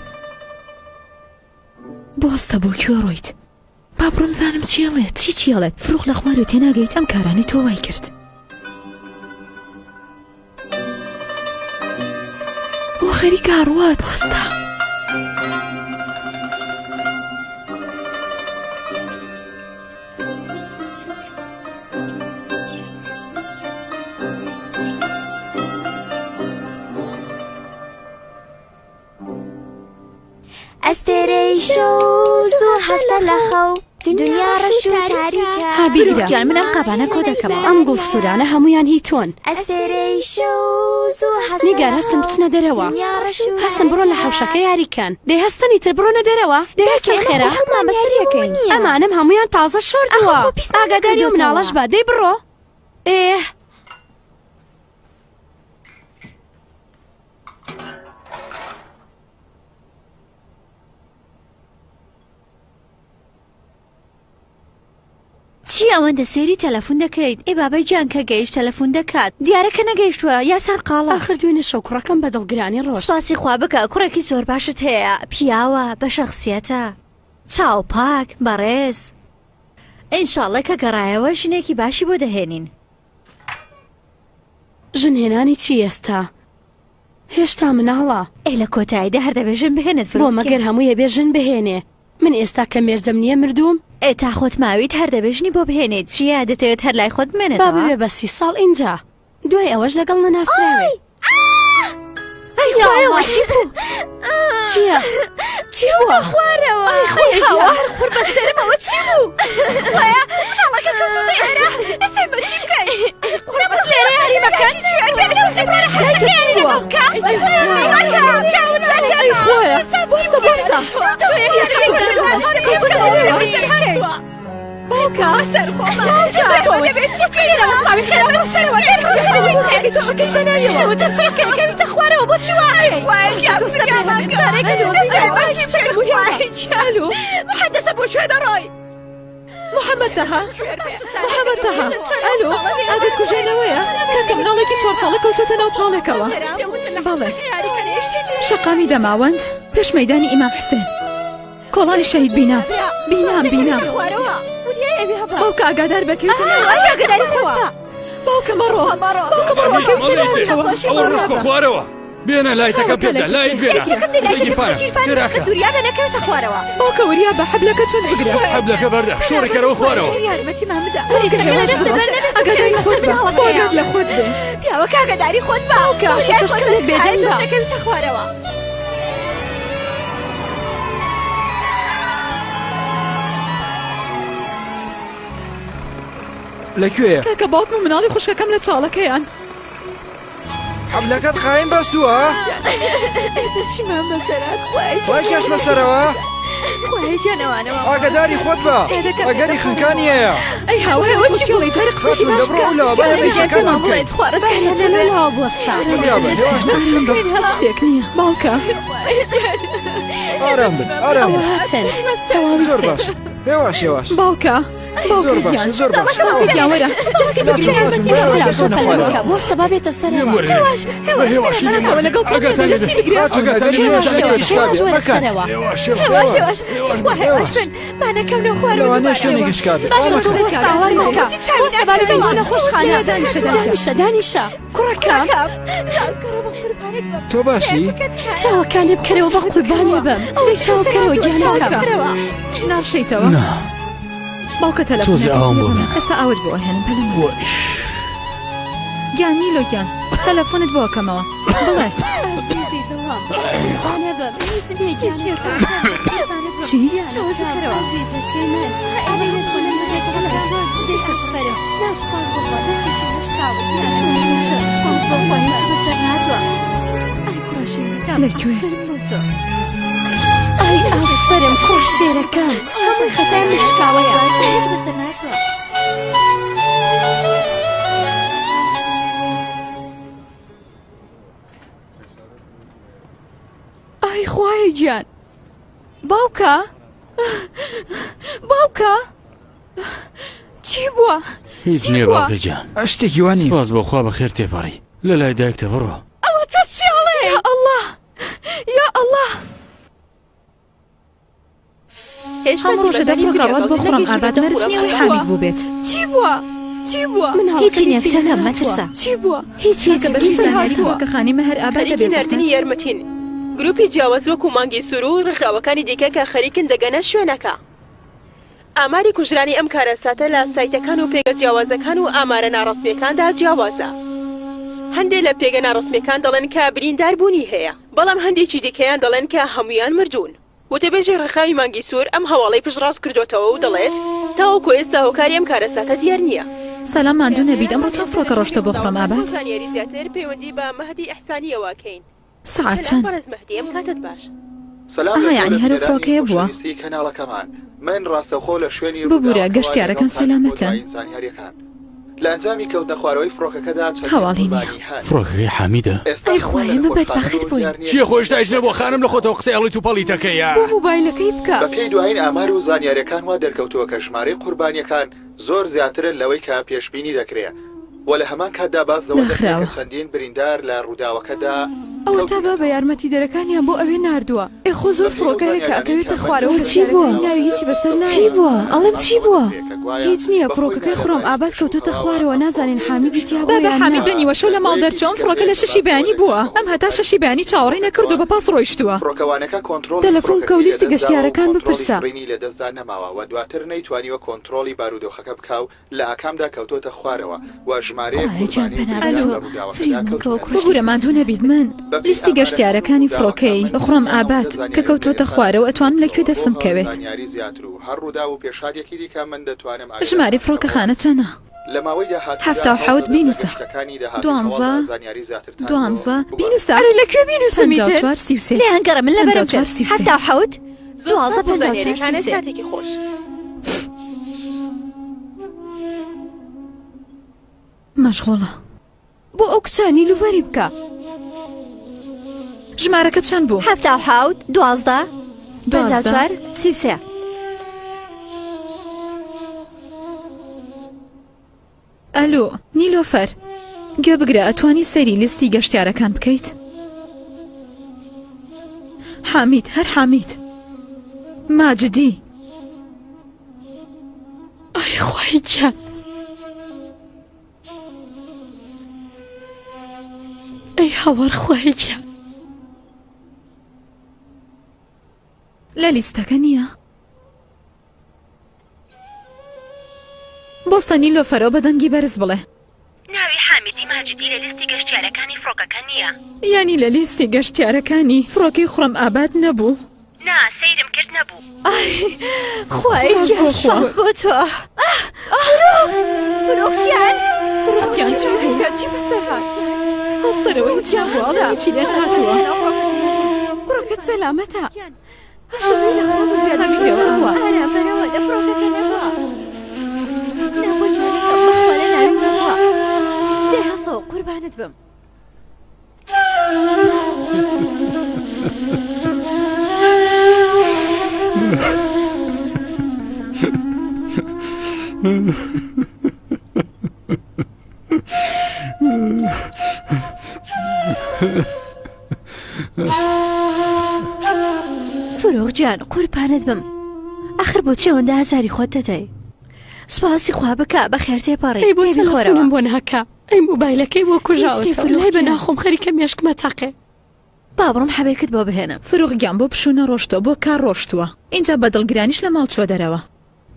[SPEAKER 1] بۆستە بۆ کوێ ڕۆیت؟
[SPEAKER 11] با بڕۆم زانم چی ئەڵێت.
[SPEAKER 1] چی چی ئەڵێت؟ فروخ لە خوارەوە تێناگەیت ئەم کارانەی تۆ وای کرد.
[SPEAKER 11] ئەو خەریکە ئەڕوات.
[SPEAKER 1] بۆستە.
[SPEAKER 9] ئەستێرەی شەو زوو هەستە لە خەو دنیا ڕەش و تاریکە.
[SPEAKER 8] ها بیگرە.
[SPEAKER 4] گیان من ئەم قاپانە کۆ دەکەمەوە.
[SPEAKER 8] ئەم گوڵ سوورانە هەموویان هی تۆن.
[SPEAKER 9] ئەستێرەی شەو زوو هەستە
[SPEAKER 8] نیگار
[SPEAKER 9] لە
[SPEAKER 8] هەستن
[SPEAKER 9] خەو
[SPEAKER 8] بچنە دەرەوە.
[SPEAKER 9] دنیا ڕەش و
[SPEAKER 8] هەستن بڕۆن لە
[SPEAKER 9] تاریکە.
[SPEAKER 8] حەوشەکە یاری کەن. دەی هەستن ئیتر بڕۆنە دەرەوە. دەی
[SPEAKER 9] دایکە
[SPEAKER 8] هەستن
[SPEAKER 9] ئێمە خۆ
[SPEAKER 8] خێرا.
[SPEAKER 9] هەموومان بەسەر یەکەین.
[SPEAKER 8] ئەمانەم هەموویان تازە
[SPEAKER 9] ئاخە
[SPEAKER 8] شۆردووە.
[SPEAKER 9] خۆ پیسمان
[SPEAKER 8] ئاگاداری ئەو
[SPEAKER 9] نەکردۆتەوە.
[SPEAKER 8] مناڵەش بە. دەی بڕۆ. ئێه.
[SPEAKER 4] چی ئەوەندە سەیری تەلەفون دەکەیت؟ ئێ بابە گیان کە گەیشت تەلەفون دەکات. دیارە کە نەگەیشتووە یا سەرقاڵە.
[SPEAKER 8] ئاخر دوێنێ شەو کوڕەکەم بە دڵگرانی ڕۆشت.
[SPEAKER 4] سوپاسی خوا بکە کوڕێکی زۆر باشت هەیە، پیاوە، بە شەخسیەتە، چاو پاک، بەڕێز. ئینشاڵڵە کە گەڕایەوە ژنێکی باشی بۆ دەهێنین.
[SPEAKER 8] ژن هێنانی چی ئێستا؟ هێشتا مناڵە.
[SPEAKER 4] ئێ لە کۆتاییدا هەر دەبێ ژن بهێنێت
[SPEAKER 8] بۆ مەگەر هەمووی ئەبێ ژن بهێنێ؟ من ئێستا کە مێردم نییە مردووم؟
[SPEAKER 4] ئێ تا خۆت ماویت هەر دەبێ ژنی بۆ بهێنیت چییە دەتەوێت هەر لای خۆت بمێنێتەوە؟
[SPEAKER 8] با ببێ بە 30 ساڵ ئینجا دوای ئەوەش لەگەڵ نەناسراوێ.
[SPEAKER 4] ئەی خوایە وە چی بوو؟
[SPEAKER 8] چییە؟ چی بووە؟
[SPEAKER 4] خوارەوە. ئەی خوایە هاوار قوڕ بەسەرمەوە چی بوو؟ خوایە مناڵەکە کەوتووتە ئێرە ئێستا ئێمە چی بکەین؟ قوڕ بەسەرم یاری مەکەن
[SPEAKER 12] ئەی خوایە بوەستە بوەستە چییە چی بوو؟ کەوتووتە ئێرەوە باوکە
[SPEAKER 13] محەدەسە بۆ کوێ دەڕۆی؟
[SPEAKER 12] محەممەد تەها محەممەد تەها ئەلۆ ئاگر کوژێنەوەیە کاکە مناڵێکی چوار ساڵە کەوتۆتە ناو چاڵێکەوە بەڵێ شەقامی دەماوەند پێش مەدانی ئیمام حسێن کۆڵانی شەهید بینام بینام بینام باوکە ئاگادار بە کەوتە
[SPEAKER 4] ئاگاداری خۆت بە
[SPEAKER 12] باوکە مەڕۆ باوکە مەڕۆ کەوتە ناویەوە
[SPEAKER 14] ئەوە ڕۆشتە خوارەوە بێنە لایتەکە پێدا لایت بێنە
[SPEAKER 4] خێراکە وریا بە نەکەوێتە خوارەوە
[SPEAKER 12] باوکە وریا بە حەبلەکە توند بگرە
[SPEAKER 14] حەبلەکە بەردە شۆڕی کەرەوە خوارەوە
[SPEAKER 4] یارمەتیمان بدە
[SPEAKER 12] ئاگاداری خۆت بە ئاگات لە خۆت بێ
[SPEAKER 4] پیاوەکە ئاگاداری خۆت بە
[SPEAKER 12] باوکە تۆش کەمێک بێدەنگ بە
[SPEAKER 4] نەکەویتە خوارەوە
[SPEAKER 16] لە کوێیە؟
[SPEAKER 12] کاکە باوکم و مناڵی خوشکەکەم لە چاڵەکەیان.
[SPEAKER 16] حەبلەکەت قایم بەستووە؟
[SPEAKER 4] ئێستا چیمان بەسەرات خوایە
[SPEAKER 16] وای کەشمە سەرەوە؟
[SPEAKER 4] خوایە گیان ئەوانەوە
[SPEAKER 16] ئاگاداری خۆت بە ئەگەری خنکانی هەیە
[SPEAKER 12] ئەی هاوار ئەوە چی بڵێی جارێ قسەیەکی باش
[SPEAKER 16] بڕۆ ئەولاوە با ئێمە ئیشەکانمان بکەین
[SPEAKER 4] خوا ڕزگارت
[SPEAKER 8] باشە لەولاوە بوەستە
[SPEAKER 16] وریا بە هێواش دەچین.
[SPEAKER 12] هیچ شتێک نییە باوکە
[SPEAKER 16] ئارام بن ئارام
[SPEAKER 8] ئەوە
[SPEAKER 16] بن
[SPEAKER 8] هاتن تەواوی
[SPEAKER 16] زۆر
[SPEAKER 8] تر.
[SPEAKER 16] باشە هێواش هێواش
[SPEAKER 12] باوکە
[SPEAKER 16] زۆر باشە زۆر باشە
[SPEAKER 12] باوکە گیان وەرە دەستی بگرە
[SPEAKER 16] خاتوون،
[SPEAKER 12] یارمەتی
[SPEAKER 16] باشە،
[SPEAKER 12] بدە.
[SPEAKER 16] باشە،
[SPEAKER 8] پەلە بوەستە با بێتە سەرەوە
[SPEAKER 12] هێواش هێواش ئەوە لەگەڵ تۆ
[SPEAKER 14] ئاگاتان لێ
[SPEAKER 12] دەستی بگرە
[SPEAKER 16] خاتوون،
[SPEAKER 14] ئاگاتان لێ
[SPEAKER 16] ئەگەری
[SPEAKER 14] هێواش
[SPEAKER 16] شوێنێکی شکابێ،
[SPEAKER 8] هێواش وەرە
[SPEAKER 16] مەکەن.
[SPEAKER 8] سەرەوە
[SPEAKER 14] هێواش
[SPEAKER 4] هێواش هێواش خوا هێواش بن با نەکەونە خوارەوە
[SPEAKER 16] لەوانەیە
[SPEAKER 4] دووبارە.
[SPEAKER 16] شوێنێکی شکابێ.
[SPEAKER 8] باشە تۆ
[SPEAKER 16] مەکەن.
[SPEAKER 8] بوەستە هاوار مەکە بوەستە با ببەین بۆ نەخۆشخانە
[SPEAKER 12] دانیشە دایکە.
[SPEAKER 8] دانیشە دانیشە کوڕەکەم
[SPEAKER 4] چاو بکەرەوە بە قوربانت بم
[SPEAKER 16] تۆ باشی؟
[SPEAKER 8] چاوەکانت بکەرەوە بە قوربانێ بم ئەی چاو بکەرەوە گیانەکەم
[SPEAKER 12] ناڕشێیتەوە
[SPEAKER 2] نا
[SPEAKER 12] باوکە
[SPEAKER 2] تۆزێ
[SPEAKER 12] تەلەفۆنەکەت
[SPEAKER 2] ئاوم بۆ
[SPEAKER 12] بێ
[SPEAKER 2] بێنە.
[SPEAKER 12] ئێستا ئاوت بۆ ئەهێنم پەلە مەکە.
[SPEAKER 2] وەیش
[SPEAKER 1] گیان نیلۆ گیان تەلەفۆنت بۆ ئەکەمەوە بڵێ
[SPEAKER 8] ئازیزی دڵم قوربانێ بم هیچ نییە گیانەکەم قوربانت بم
[SPEAKER 1] چی؟
[SPEAKER 8] چاو بکەرەوە ئازیزەکەی من ئەی دەستم بدەیتە بخەرە نا سوپاس بۆ خوا دەستیشی نەشکاوە گیانەکەم
[SPEAKER 4] سوپاس بۆ خوا هیچ بەسەر نەهاتووە ئای کوڕە شیرینەکەم
[SPEAKER 1] لە کوێ؟
[SPEAKER 4] ئافەرم بۆ تۆ
[SPEAKER 8] ئای ئافەرم کوڕە شێرەکەم هەمووی خەتای من شکاوەیە
[SPEAKER 4] هیچ بەسەر نەهاتووە
[SPEAKER 11] ئای خوایە گیان باوکە باوکە چی بووە؟
[SPEAKER 2] هیچ
[SPEAKER 11] چی
[SPEAKER 2] نییە
[SPEAKER 11] بووە؟
[SPEAKER 2] باوکە گیان
[SPEAKER 16] شتێکی وا نییە
[SPEAKER 2] سوپاس بۆ خوا بەخێر تێپەڕی لە لای دایکتە بڕۆ
[SPEAKER 11] ئەوە تۆ چی ئەڵێ یا ئەڵڵا یا ئەڵڵا
[SPEAKER 1] هەموو ڕۆژێ دە فڕۆکە ڕوات بۆ خوڕەم ئاباد مەرج نییە ئەوەی حامید بووبێت.
[SPEAKER 11] چی بووە؟ چی بووە؟
[SPEAKER 4] هیچی نییە کچەکەم مەترسە
[SPEAKER 11] چی بووە؟
[SPEAKER 4] هیچ هیچ
[SPEAKER 1] کاکە بەشی
[SPEAKER 4] هیچ
[SPEAKER 1] زانیاری
[SPEAKER 4] نەهاتووە
[SPEAKER 1] فڕۆکەخانەی مەهر ئاباد
[SPEAKER 17] خەریکی
[SPEAKER 1] دەبێ
[SPEAKER 17] ناردنی
[SPEAKER 1] زەحمەت.
[SPEAKER 17] یارمەتین. گروپی جیاواز وەکو مانگی سوور و ڕێکخراوەکانی دیکە کە خەریکن دەگەنە شوێنەکە. ئاماری کوژرانی ئەم کارەساتە لە سایتەکان و پێگە جیاوازەکان و ئامارە ناڕەسمییەکاندا جیاوازە. هەندێ لە پێگە ناڕەسمییەکان دەڵێن کە بریندار بوونی هەیە، بەڵام هەندێکی دیکەیان دەڵێن کە هەموویان مردوون. وتەبێژی ڕێکخراوی مانگی سوور ئەم هەواڵەی پشتڕاست کردۆتەوە و دەڵێت، تاوەکو ئێستا هۆکاری ئەم کارەساتە دیار نییە.
[SPEAKER 1] سەلام ماندوو نەبیت ئەمڕۆ چەند فڕۆکە ڕۆشتە بۆ خوڕەم
[SPEAKER 17] بۆ
[SPEAKER 1] ئاباد؟
[SPEAKER 17] زانیاری زیاتر پەیوەندی بە مەهدی ئیحسانییەوە ئەکەین.
[SPEAKER 1] سەعات
[SPEAKER 17] سەلام
[SPEAKER 1] چەند؟
[SPEAKER 17] بەڕێز مەهدی ئەم کاتەت باش.
[SPEAKER 18] سەلام
[SPEAKER 1] ئەها
[SPEAKER 18] لە تۆ
[SPEAKER 1] یەعنی
[SPEAKER 18] لە
[SPEAKER 1] هەر ئەو
[SPEAKER 18] بینەرانی
[SPEAKER 1] فڕۆکەیە بووە؟
[SPEAKER 18] خۆشەویستی کەناڵەکەمان من ڕاستەوخۆ لە شوێنی
[SPEAKER 1] ببورە
[SPEAKER 18] ڕووداوەکەوە
[SPEAKER 1] گەشتیارەکان
[SPEAKER 18] لەگەڵتانم بۆ
[SPEAKER 1] سەلامەتن؟
[SPEAKER 18] دوایین زانیاریەکان.
[SPEAKER 6] لە ئەنجامی کەوتنە خوارەوەی فڕۆکەکەدا چەندین
[SPEAKER 1] هەواڵی نییە.
[SPEAKER 6] قوربانی هەن.
[SPEAKER 2] فڕۆکەکەی حامیدە؟
[SPEAKER 6] ئێستا
[SPEAKER 11] ئەی
[SPEAKER 6] هەمووان
[SPEAKER 11] خوایە
[SPEAKER 6] لە
[SPEAKER 11] ئێمە
[SPEAKER 6] نەخۆشخانەن
[SPEAKER 11] بەدبەخت
[SPEAKER 6] و
[SPEAKER 11] بووین.
[SPEAKER 6] دیار نییە
[SPEAKER 14] چییە
[SPEAKER 6] کە
[SPEAKER 14] خۆ هێشتا هیچ نەبووە خانم لە خۆتەوە قسەی ئەڵێیت و پەڵیتەکەی
[SPEAKER 12] بۆ موبایلەکەی بکە.
[SPEAKER 6] بەپێی دوایین ئامار و زانیارییەکان وا دەرکەوتووە کە ژمارەی قوربانییەکان زۆر زیاترن لەوەی کە پێشبینی دەکرێ و لە هەمان کاتدا باس لەوە دەکرێ کە
[SPEAKER 12] داخراوە.
[SPEAKER 6] چەندین بریندار لە ڕووداوەکەدا
[SPEAKER 12] ئەوەتا بابە
[SPEAKER 6] کەوتوونەتەوە.
[SPEAKER 12] یارمەتیدەرەکانیان بۆ ئەوێ ناردووە. ئێ خۆ زۆر
[SPEAKER 6] بەپێی ئەو
[SPEAKER 12] فڕۆکە هەیە کە
[SPEAKER 6] زانیاریانەی کە
[SPEAKER 12] ئەکەوێتە
[SPEAKER 6] من
[SPEAKER 12] خوارەوە
[SPEAKER 11] بۆ چی بووە؟
[SPEAKER 12] پرسیارەکانی ناوی هیچی بەسەر
[SPEAKER 11] چی
[SPEAKER 12] نایە.
[SPEAKER 11] بووە؟ ئەڵێم چی بووە؟
[SPEAKER 12] هیچ نییە فڕۆکەکەی خوڕەم ئاباد کەوتۆتە خوارەوە نازانین حامیدی تیا بووە
[SPEAKER 1] بابە
[SPEAKER 12] یان نا.
[SPEAKER 1] حامید بە نیوەشەو لە ماڵ دەرچوو ئەم فڕۆکە لە شەشی بەیانی بووە ئەم هەتا شەشی بەیانی چاوەڕێی نەکردووە بە پاس ڕۆیشتووە.
[SPEAKER 12] تەلەفۆن بکە و لیستی گەشتیارەکان بپرسە.
[SPEAKER 6] لە ئاکامدا کەوتۆتە خوارەوە و ژمارەیەک
[SPEAKER 10] خوایە گیان
[SPEAKER 6] قوربانی و
[SPEAKER 10] پەنا بە
[SPEAKER 6] بریندار
[SPEAKER 10] تۆ
[SPEAKER 6] لە ڕووداوەکەدا
[SPEAKER 10] فریام بکەوە
[SPEAKER 6] کەوتوونەتەوە.
[SPEAKER 10] کوڕە
[SPEAKER 1] ببورە ماندوو نەبیت من
[SPEAKER 6] بەپێی
[SPEAKER 1] لیستی
[SPEAKER 6] ئامارەکان و
[SPEAKER 1] گەشتیارەکانی
[SPEAKER 6] ڕووداوەکە
[SPEAKER 1] فڕۆکەی
[SPEAKER 6] من
[SPEAKER 1] خوڕەم
[SPEAKER 6] تەنیا ئەوەندە
[SPEAKER 1] ئاباد کە
[SPEAKER 6] زانیاریم
[SPEAKER 1] کەوتۆتە
[SPEAKER 6] هەیە
[SPEAKER 1] خوارەوە ئەتوانم لە کوێ
[SPEAKER 6] بۆ
[SPEAKER 1] دەستم بکەوێت؟
[SPEAKER 6] زانیاری زیاتر و هەر ڕووداو و پێشهاتێکی دیکە من دەتوانم
[SPEAKER 1] ژمارەی
[SPEAKER 6] ئاگادارتان بکەمەوە.
[SPEAKER 1] فڕۆکەخانە چەنە؟
[SPEAKER 6] لە ماوەی داهاتوودا
[SPEAKER 1] 77
[SPEAKER 6] هەوڵ دەدەم لە
[SPEAKER 1] بینووسە
[SPEAKER 6] گەشتەکانی داهاتووی
[SPEAKER 1] دوانزە
[SPEAKER 6] هەواڵدا زانیاری زیاترتان بۆ
[SPEAKER 1] دوانزە
[SPEAKER 6] بگوازمەوە.
[SPEAKER 1] بینووسە
[SPEAKER 12] ئەرێ لە کوێ بینووسم ئیتر؟
[SPEAKER 1] 54 33
[SPEAKER 4] لێیان گەڕێ من لەبەرم
[SPEAKER 1] 54
[SPEAKER 4] کرد
[SPEAKER 1] 33
[SPEAKER 4] 77
[SPEAKER 17] زۆر
[SPEAKER 4] 12
[SPEAKER 17] سوپاس بۆ
[SPEAKER 4] 54
[SPEAKER 17] زانیاریەکانت
[SPEAKER 4] 33.
[SPEAKER 17] کاتێکی خۆش.
[SPEAKER 1] مەشغوڵە.
[SPEAKER 12] بۆ ئەو کچە نیلوفەری بکە.
[SPEAKER 1] ژمارەکە چەند بوو؟
[SPEAKER 4] 77 12 54 33.
[SPEAKER 1] ئەلۆ نیلۆفەر گوێ بگرە ئەتوانی سەیری لیستی گەشتیارەکان بکەیت؟ حامید هەر حامید ماجدی
[SPEAKER 8] ئای خوای گیان ئەی هاوار خوای گیان
[SPEAKER 1] لە لیستەکە نییە بۆستە نیلۆفەرەوە بە دەنگی بەرز بڵێ
[SPEAKER 18] ناوی حامیدی ماجدی لە لیستی گەشتیارەکانی فڕۆکەکە نییە.
[SPEAKER 1] یانی لە لیستی گەشتیارەکانی فڕۆکەی خوڕەم ئاباد نەبوو؟
[SPEAKER 18] نا، سەیرم کرد نەبوو.
[SPEAKER 4] ئای خوایە
[SPEAKER 1] سوپاس بۆ
[SPEAKER 4] گیان
[SPEAKER 1] خوا.
[SPEAKER 4] سوپاس بۆ تۆ. ئاه فروغ فروغ گیان
[SPEAKER 1] فروغ گیان چی بوو؟
[SPEAKER 12] چی بەسەر هات؟
[SPEAKER 1] هەڵسەرەوە هیچیان بووە ئەڵێ هیچی لێ نەهاتووە.
[SPEAKER 12] کوڕەکەت سەلامەتە؟ هەستە بێ لە خۆ زیادە نەبووە.
[SPEAKER 4] ئارام بەرەوە لە فڕۆکەکە نەبووە. نا بۆ گیانەکەم بەخوا لە ناوی نەبووە. دەی هەڵسەوە قوربانت بم. فروغ گیان قوربانت بم ئەخر بۆچی ئەوەندە ئازاری خۆت دەدەی سوپاسی خوا بکە بەخێر تێپەڕی
[SPEAKER 8] ئەی بۆ
[SPEAKER 4] دەی بیخۆرەوە
[SPEAKER 8] تەلەفۆنم بۆ ناکا ئەی مۆبایلەکەی بۆ
[SPEAKER 4] هیچ
[SPEAKER 8] کوژاوەتەوە
[SPEAKER 4] نییە فروغ
[SPEAKER 8] لای بە
[SPEAKER 4] گیان.
[SPEAKER 8] ناخۆم خەریکە مێشکمە تەقێ
[SPEAKER 4] با بڕۆم حەبێکت بۆ بهێنم.
[SPEAKER 1] فروغ گیان بۆ پشوو نەڕۆشتووە بۆ کار ڕۆشتووە ئینجا بە دڵگرانیش لە ماڵ چووە دەرەوە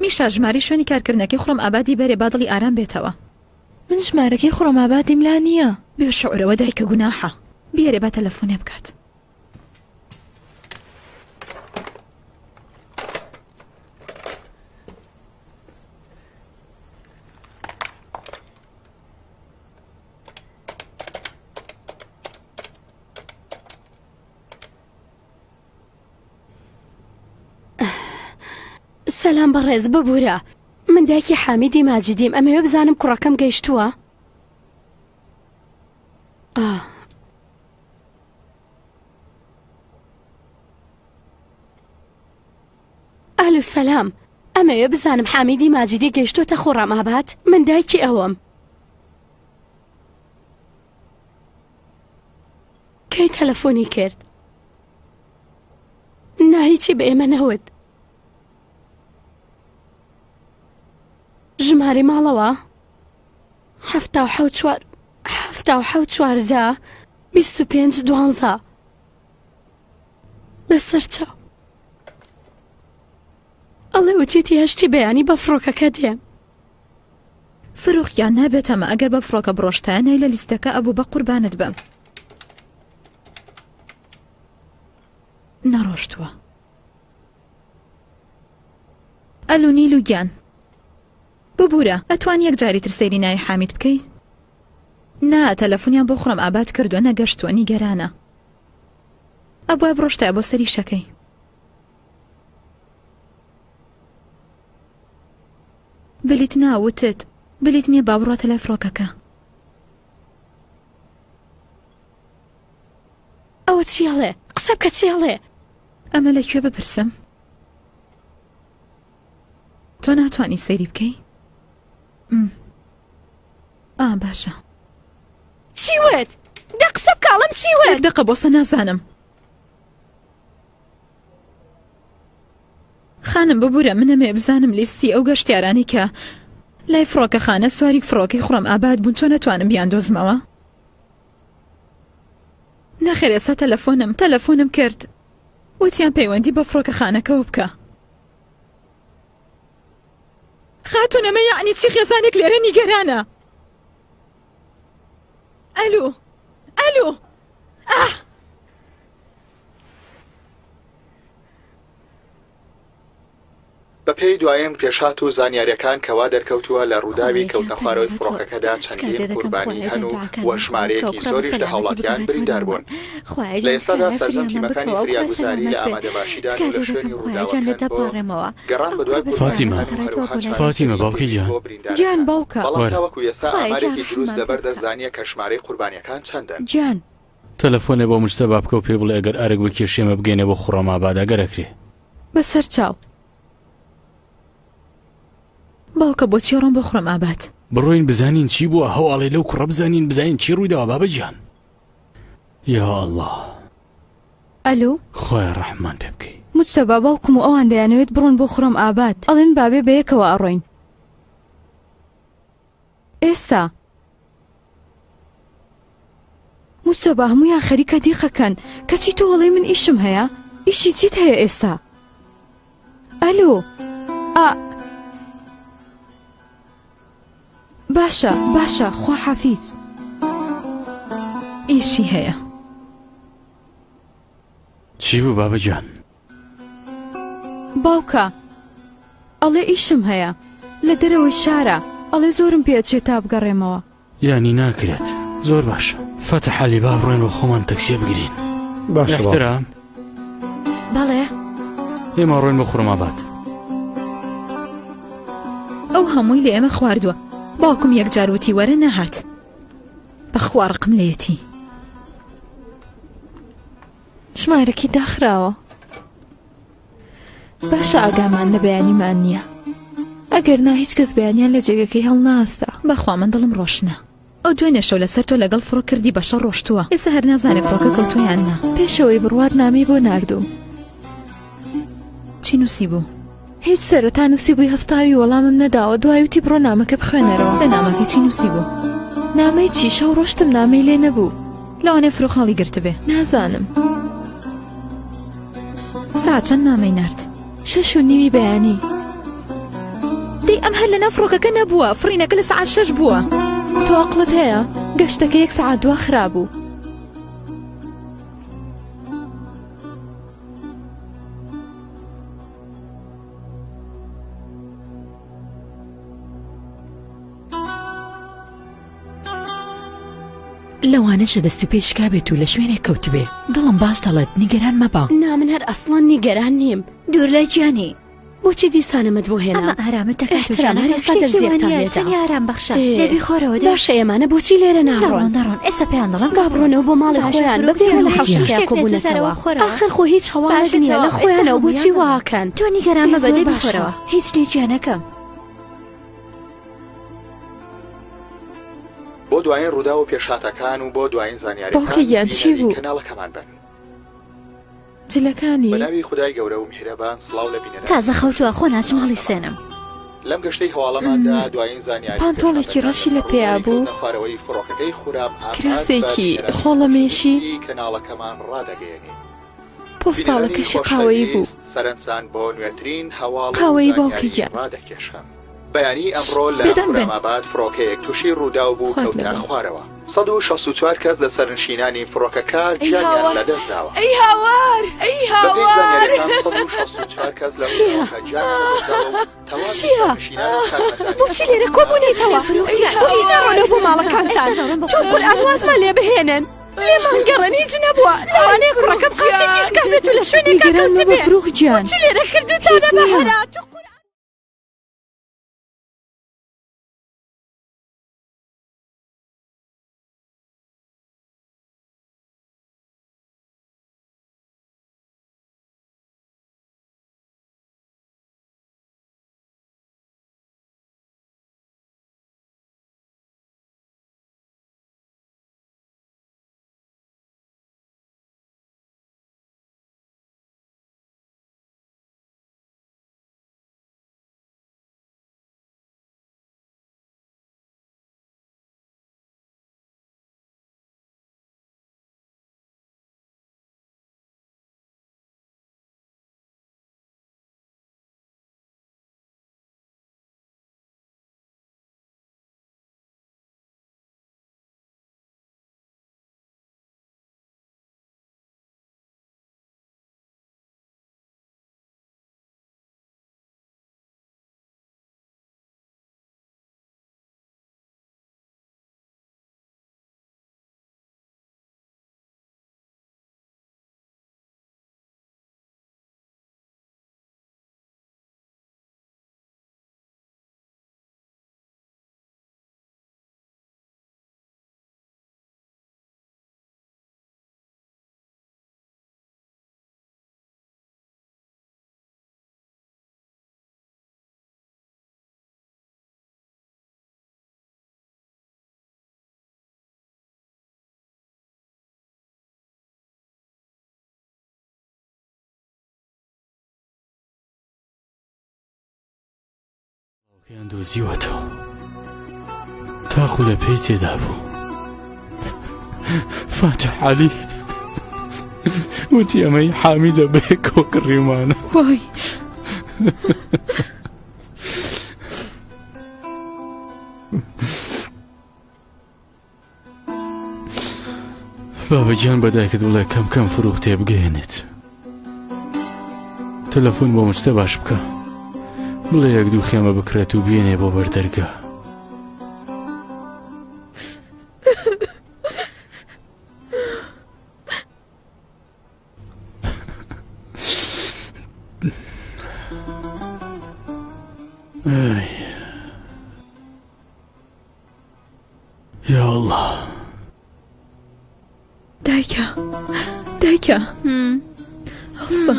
[SPEAKER 1] میشا ژمارەی شوێنی کارکردنەکەی خوڕەم ئابادی بەرێ با دڵی ئارام بێتەوە.
[SPEAKER 11] من ژمارەکەی خوڕەم ئابادیم لا نییە.
[SPEAKER 1] بێ شعورەوە دایکە گوناحە بیەرێ با تەلەفونێ بکات.
[SPEAKER 8] سەلام بەڕێز ببورە من دایکی حامیدی ماجیدیم ئەمەوێ بزانم کوڕەکەم گەیشتووە ئا. ئەلو سەلام ئەمەوێ بزانم حامیدی ماجیدی گەیشتۆتە خۆڕام ئاباد من دایکی ئەوم کەی تەلەفۆنی کرد نا هیچی بە ئێمە نەوت ژمارەی ماڵەوە 77 چوار 77 چواردە 25 دوانزە بەسەر چاو ئەڵێ وتیەتی هەشتی بەیانی بە فڕۆکەکە دێم
[SPEAKER 1] فروخ گیان نابێت ئەمە ئەگەر بە فڕۆکە بڕۆشتایە نای لە لیستەکە ئەبوو بە قوربانت بم نەڕۆشتووە ئەلو نیلو گیان ببورە ئەتوانی یەک جاری تر سەیری ناوی حامید بکەیت نا تەلەفونیان بۆ خوڕەم ئاباد کردووە نەگەشتووە نیگەرانە ئەبوایە بڕۆشتایە بۆ سەری شەکەی. بلیت نا وتت. بلیت نییە با بڕاتە لای فڕۆکەکە.
[SPEAKER 8] ئەوە چی ئەڵێ؟ قسە بکە چی ئەڵێ؟
[SPEAKER 1] ئەمە لە کوێ بپرسم؟ تۆ ناتوانی سەیری بکەی؟ ئا باشە.
[SPEAKER 8] چی وت؟ دە قسە بکە ئەڵێم چی وت؟
[SPEAKER 1] یەک دەقە بۆسە نازانم. خانم ببورە من ئەمەوێ بزانم لیستی ئەو گەشتیارانەی کە لای فڕۆکەخانە سواری فڕۆکەی خوڕەم ئاباد بوون چۆن ئەتوانم بیاندۆزمەوە؟ نەخێر ئێستا تەلەفۆنم تەلەفۆنم کرد وتیان پەیوەندی بە فڕۆکەخانەکەوە بکە. خاتون ئەمە یەعنی چی خێزانێک لێرە نیگەرانە ئەلو ئەلو ئاه
[SPEAKER 6] بەپێی دوایین پێشهات و زانیاریەکان کە وا دەرکەوتووە لە ڕووداوی کەوتنەخوارەوەی فڕۆکەکەدا چەندین قوربانی هەن و و ژمارەیەکی زۆریش لە هاوڵاتیان بریندار بوون. لە ئێستادا سەرجەم تیمەکانی فریاگوزاری لە ئامادەباشیدان و لە شوێنی ڕووداوەکەن بۆ گەڕان بەدوای
[SPEAKER 2] فاتیمە
[SPEAKER 6] قوربانیەکان و هەروەها
[SPEAKER 2] فاتیمە
[SPEAKER 6] چارەسەری
[SPEAKER 2] باوکی
[SPEAKER 6] پێویست
[SPEAKER 2] گیان.
[SPEAKER 6] بۆ
[SPEAKER 19] گیان
[SPEAKER 6] بریندارەکان.
[SPEAKER 19] باوکە.
[SPEAKER 6] بەڵام
[SPEAKER 2] وەرە.
[SPEAKER 6] تاوەکو ئێستا
[SPEAKER 19] خوایە گیان
[SPEAKER 6] ئامارێکی دروست
[SPEAKER 19] ڕەحممان پێ
[SPEAKER 6] لەبەر
[SPEAKER 19] بکە.
[SPEAKER 6] دەستدا نییە کە ژمارەی قوربانیەکان چەندن.
[SPEAKER 19] گیان.
[SPEAKER 2] تەلەفۆنێ بۆ مجتەبا بکە و پێی بڵێ ئەگەر ئەرک بکێشی ئێمە بگەینە بۆ خوڕەماباد ئەگەر ئەکرێ.
[SPEAKER 19] بەسەر چاو.
[SPEAKER 1] باوکە بۆچی ڕۆم بۆ خوڕەم ئاباد.
[SPEAKER 2] بڕۆین بزانین چی بووە هەواڵێ لەو کوڕە بزانین بزانین چی ڕوویداوە بابە گیان یا اللە.
[SPEAKER 19] ئەلو.
[SPEAKER 2] خوایە ڕەحممان پێ بکەی.
[SPEAKER 19] مجتەبا باوکم و ئەوان دەیانەوێت بڕۆن بۆ خوڕەم ئاباد ئەڵێن بابێ بەیەکەوە ئەڕۆین. ئێستا. مجتەبا هەموویان خەریکە دیقەکەن کەچی تۆ ئەڵێی من ئیشم هەیە ئیشی چیت هەیە ئێستا ئەلۆ ئا باشە باشە خواحافیز
[SPEAKER 1] ئیشی هەیە.
[SPEAKER 2] چی بوو بابە گیان؟
[SPEAKER 19] باوکە ئەڵێ ئیشم هەیە لە دەرەوەی شارە ئەڵێ زۆرم پێ ئەچێ تا بگەڕێمەوە.
[SPEAKER 2] یانی ناکرێت زۆر باشە فەتح عەلی با بڕۆین بۆ خۆمان تەکسیە بگرین
[SPEAKER 7] باشە باوکە.
[SPEAKER 2] ئیحترام
[SPEAKER 10] بەڵێ.
[SPEAKER 2] ئێمە ڕۆین بۆ خورماباد.
[SPEAKER 1] ئەو هەمووی لە ئێمە خواردووە باوکم یەکجار وتی وەرە نەهات بەخوا ڕقم لێیەتی.
[SPEAKER 11] ژمارەکەی داخراوە باشە ئاگامان لە بەیانیمان نییە ئەگەر نا هیچ کەس بەیانیان لە جێگەکەی هەڵناستا.
[SPEAKER 1] بەخوا من دڵم ڕۆشنە ئەو دوێنێ شەو لەسەر تۆ لەگەڵ فڕۆک کردی بەشەڕ ڕۆشتووە ئێستا هەر نازانێ فڕۆکە کەوتووە یان نا.
[SPEAKER 11] پێش ئەوەی بڕوات نامەی بۆ ناردووم.
[SPEAKER 1] چی نووسیبوو؟
[SPEAKER 11] هیچ سەرەتا نووسیبووی هەستاوی وەڵامم نەداوە دوای وتی بڕۆ نامەکە بخوێنەرەوە.
[SPEAKER 1] لە نامەکەی چی نووسیبوو؟
[SPEAKER 11] نامەی چی شەو ڕۆشتم نامەی لێ نەبوو.
[SPEAKER 1] لەوانەیە فروخ هەڵی گرتبێ.
[SPEAKER 11] نازانم.
[SPEAKER 1] سەعات چەند نامەی نارد؟
[SPEAKER 11] شەش و نیوی بەیانی.
[SPEAKER 1] دەی ئەم هەر لەناو فڕۆکەکە نەبووە، فڕینەکە لە سەعات شەش بووە.
[SPEAKER 11] تۆ ئەقڵت هەیە؟ گەشتەکە یەک سەعات دوا خرابوو.
[SPEAKER 13] لەوانەشە دەست و پێی شکابێت و لە شوێنێک کەوتبێ دڵم باش دەڵێت نیگەران مەبە.
[SPEAKER 8] نا من هەر ئەسڵەن نیگەران نیم.
[SPEAKER 4] دوور لە گیانی.
[SPEAKER 8] بۆچی دیسان ئەمەت بۆ هێنا؟
[SPEAKER 4] ئەمە ئارامت دەکات و
[SPEAKER 8] ئیحترام هەر
[SPEAKER 4] گیانەکەم
[SPEAKER 8] ئێستا
[SPEAKER 4] شتێکی وا
[SPEAKER 8] دەرزییەکتان
[SPEAKER 4] نییە
[SPEAKER 8] لێدا.
[SPEAKER 4] تەنیا ئارام بەخشە.
[SPEAKER 8] ئێ.
[SPEAKER 4] دەی بیخۆرەوە دەی.
[SPEAKER 8] باشە ئێمانە بۆچی لێرە ناڕۆن؟
[SPEAKER 4] دەڕۆن دەڕۆن ئێستا پێیان دەڵێم
[SPEAKER 8] با بڕۆنەوە بۆ ماڵی
[SPEAKER 4] باشە
[SPEAKER 8] خۆیان
[SPEAKER 4] فروخ
[SPEAKER 8] بەبێ
[SPEAKER 4] گیان
[SPEAKER 8] لە
[SPEAKER 4] هیچ
[SPEAKER 8] حەوشەکەیا
[SPEAKER 4] شتێک لێ
[SPEAKER 8] کۆبوونەتەوە.
[SPEAKER 4] دووزارەوە بخۆرەوە.
[SPEAKER 8] ئاخر خۆ هیچ هەواڵێک
[SPEAKER 4] باشە
[SPEAKER 8] نییە لە
[SPEAKER 4] تەواو ئێستا
[SPEAKER 8] خۆیانەوە بۆچی
[SPEAKER 4] هەموویان
[SPEAKER 8] وا
[SPEAKER 4] دەڕۆن.
[SPEAKER 8] ئەکەن؟
[SPEAKER 4] تۆ نیگەران
[SPEAKER 8] ئێ
[SPEAKER 4] مەبە
[SPEAKER 8] زۆر
[SPEAKER 4] دەی
[SPEAKER 8] باشە.
[SPEAKER 4] بیخۆرەوە. هیچ نییە گیانەکەم.
[SPEAKER 6] بۆ دوایین ڕووداو و پێشهاتەکان و بۆ دوایین زانیاریەکان
[SPEAKER 11] باوکە گیان چی
[SPEAKER 6] بینەری
[SPEAKER 11] بوو؟
[SPEAKER 6] کەناڵەکەمان بن.
[SPEAKER 11] جلەکانی؟
[SPEAKER 6] بە ناوی خودای گەورە و میهرەبان سڵاو لە بینەرانی
[SPEAKER 4] تازە خەوتووە خۆ ناچم هەڵیسێنم.
[SPEAKER 6] لەم گەشتەی هەواڵەماندا دوایین زانیاری
[SPEAKER 11] پانتۆڵێکی ڕەشی لە پێیا بوو،
[SPEAKER 6] کەوتنە خوارەوەی فڕۆکەکەی خورام ئاباد بە
[SPEAKER 11] کراسێکی
[SPEAKER 6] بینەرانی
[SPEAKER 11] خۆڵەمێشی،
[SPEAKER 6] خۆشەویستی کەناڵەکەمان ڕادەگەیەنین. بینەرانی
[SPEAKER 11] پۆستاڵەکەشی قاوەیی بوو.
[SPEAKER 6] خۆشەویست سەرنجتان بۆ نوێترین هەواڵ و
[SPEAKER 11] قاوەیی باوکە
[SPEAKER 6] زانیاری
[SPEAKER 11] گیان.
[SPEAKER 6] ڕادەکێشم. بەیانی ئەمڕۆ لە
[SPEAKER 1] بێدەنگ بن.
[SPEAKER 6] خوراماباد فڕۆکەیەک تووشی ڕووداو بوو
[SPEAKER 11] خوات
[SPEAKER 6] کەوتە
[SPEAKER 11] لەگەڵ.
[SPEAKER 6] خوارەوە. 164 کەس لە سەرنشینانی فڕۆکەکە
[SPEAKER 12] ئەی
[SPEAKER 6] گیانیان
[SPEAKER 12] هاوار
[SPEAKER 6] لەدەستداوە.
[SPEAKER 12] ئەی هاوار ئەی
[SPEAKER 6] بەپێی
[SPEAKER 12] هاوار.
[SPEAKER 6] زانیارییەکان 164 کەس لە
[SPEAKER 8] چییە؟
[SPEAKER 6] ڕووداوەکە گیانیان لەدەستداوە و تەواوی
[SPEAKER 8] چییە؟
[SPEAKER 6] سەرنشینان و کارمەندانی
[SPEAKER 8] بۆچی لێرە کۆبوونیتەوە؟ بۆچی ناڕۆنەوە بۆ ماڵەکانتان؟ تۆ قورئان وازمان لێ بهێنن. لێمان گەڕێن هیچ نەبووە. لەوانەیە کوڕەکەم قاچێکی شکابێت و لە شوێنێکا
[SPEAKER 19] نیگەران مەبە
[SPEAKER 8] کەوتبێ.
[SPEAKER 19] فروخ گیان.
[SPEAKER 8] بۆچی لێرە کردووتانە
[SPEAKER 19] هیچ
[SPEAKER 8] بە
[SPEAKER 19] نییە.
[SPEAKER 8] هەرا؟ تۆ قورئان.
[SPEAKER 2] پێڵاوەکەیان دۆزیوەتەوە تا خولە پێی تێدا بوو فاتح عەلی وتی ئەمەی حامیدە بەیەکەوە کڕیومانە
[SPEAKER 12] وای
[SPEAKER 2] بابە گیان بە دایکت بڵێ کەم کەم فروخ تێبگەیەنێت تەلەفۆن بۆ مجتە باش بکە بڵێ یەک دوو خێمە بکرێت و بێنێ بۆ بەردەرگا ئەی. یا اللە.
[SPEAKER 12] دایکە دایکە هەڵسە.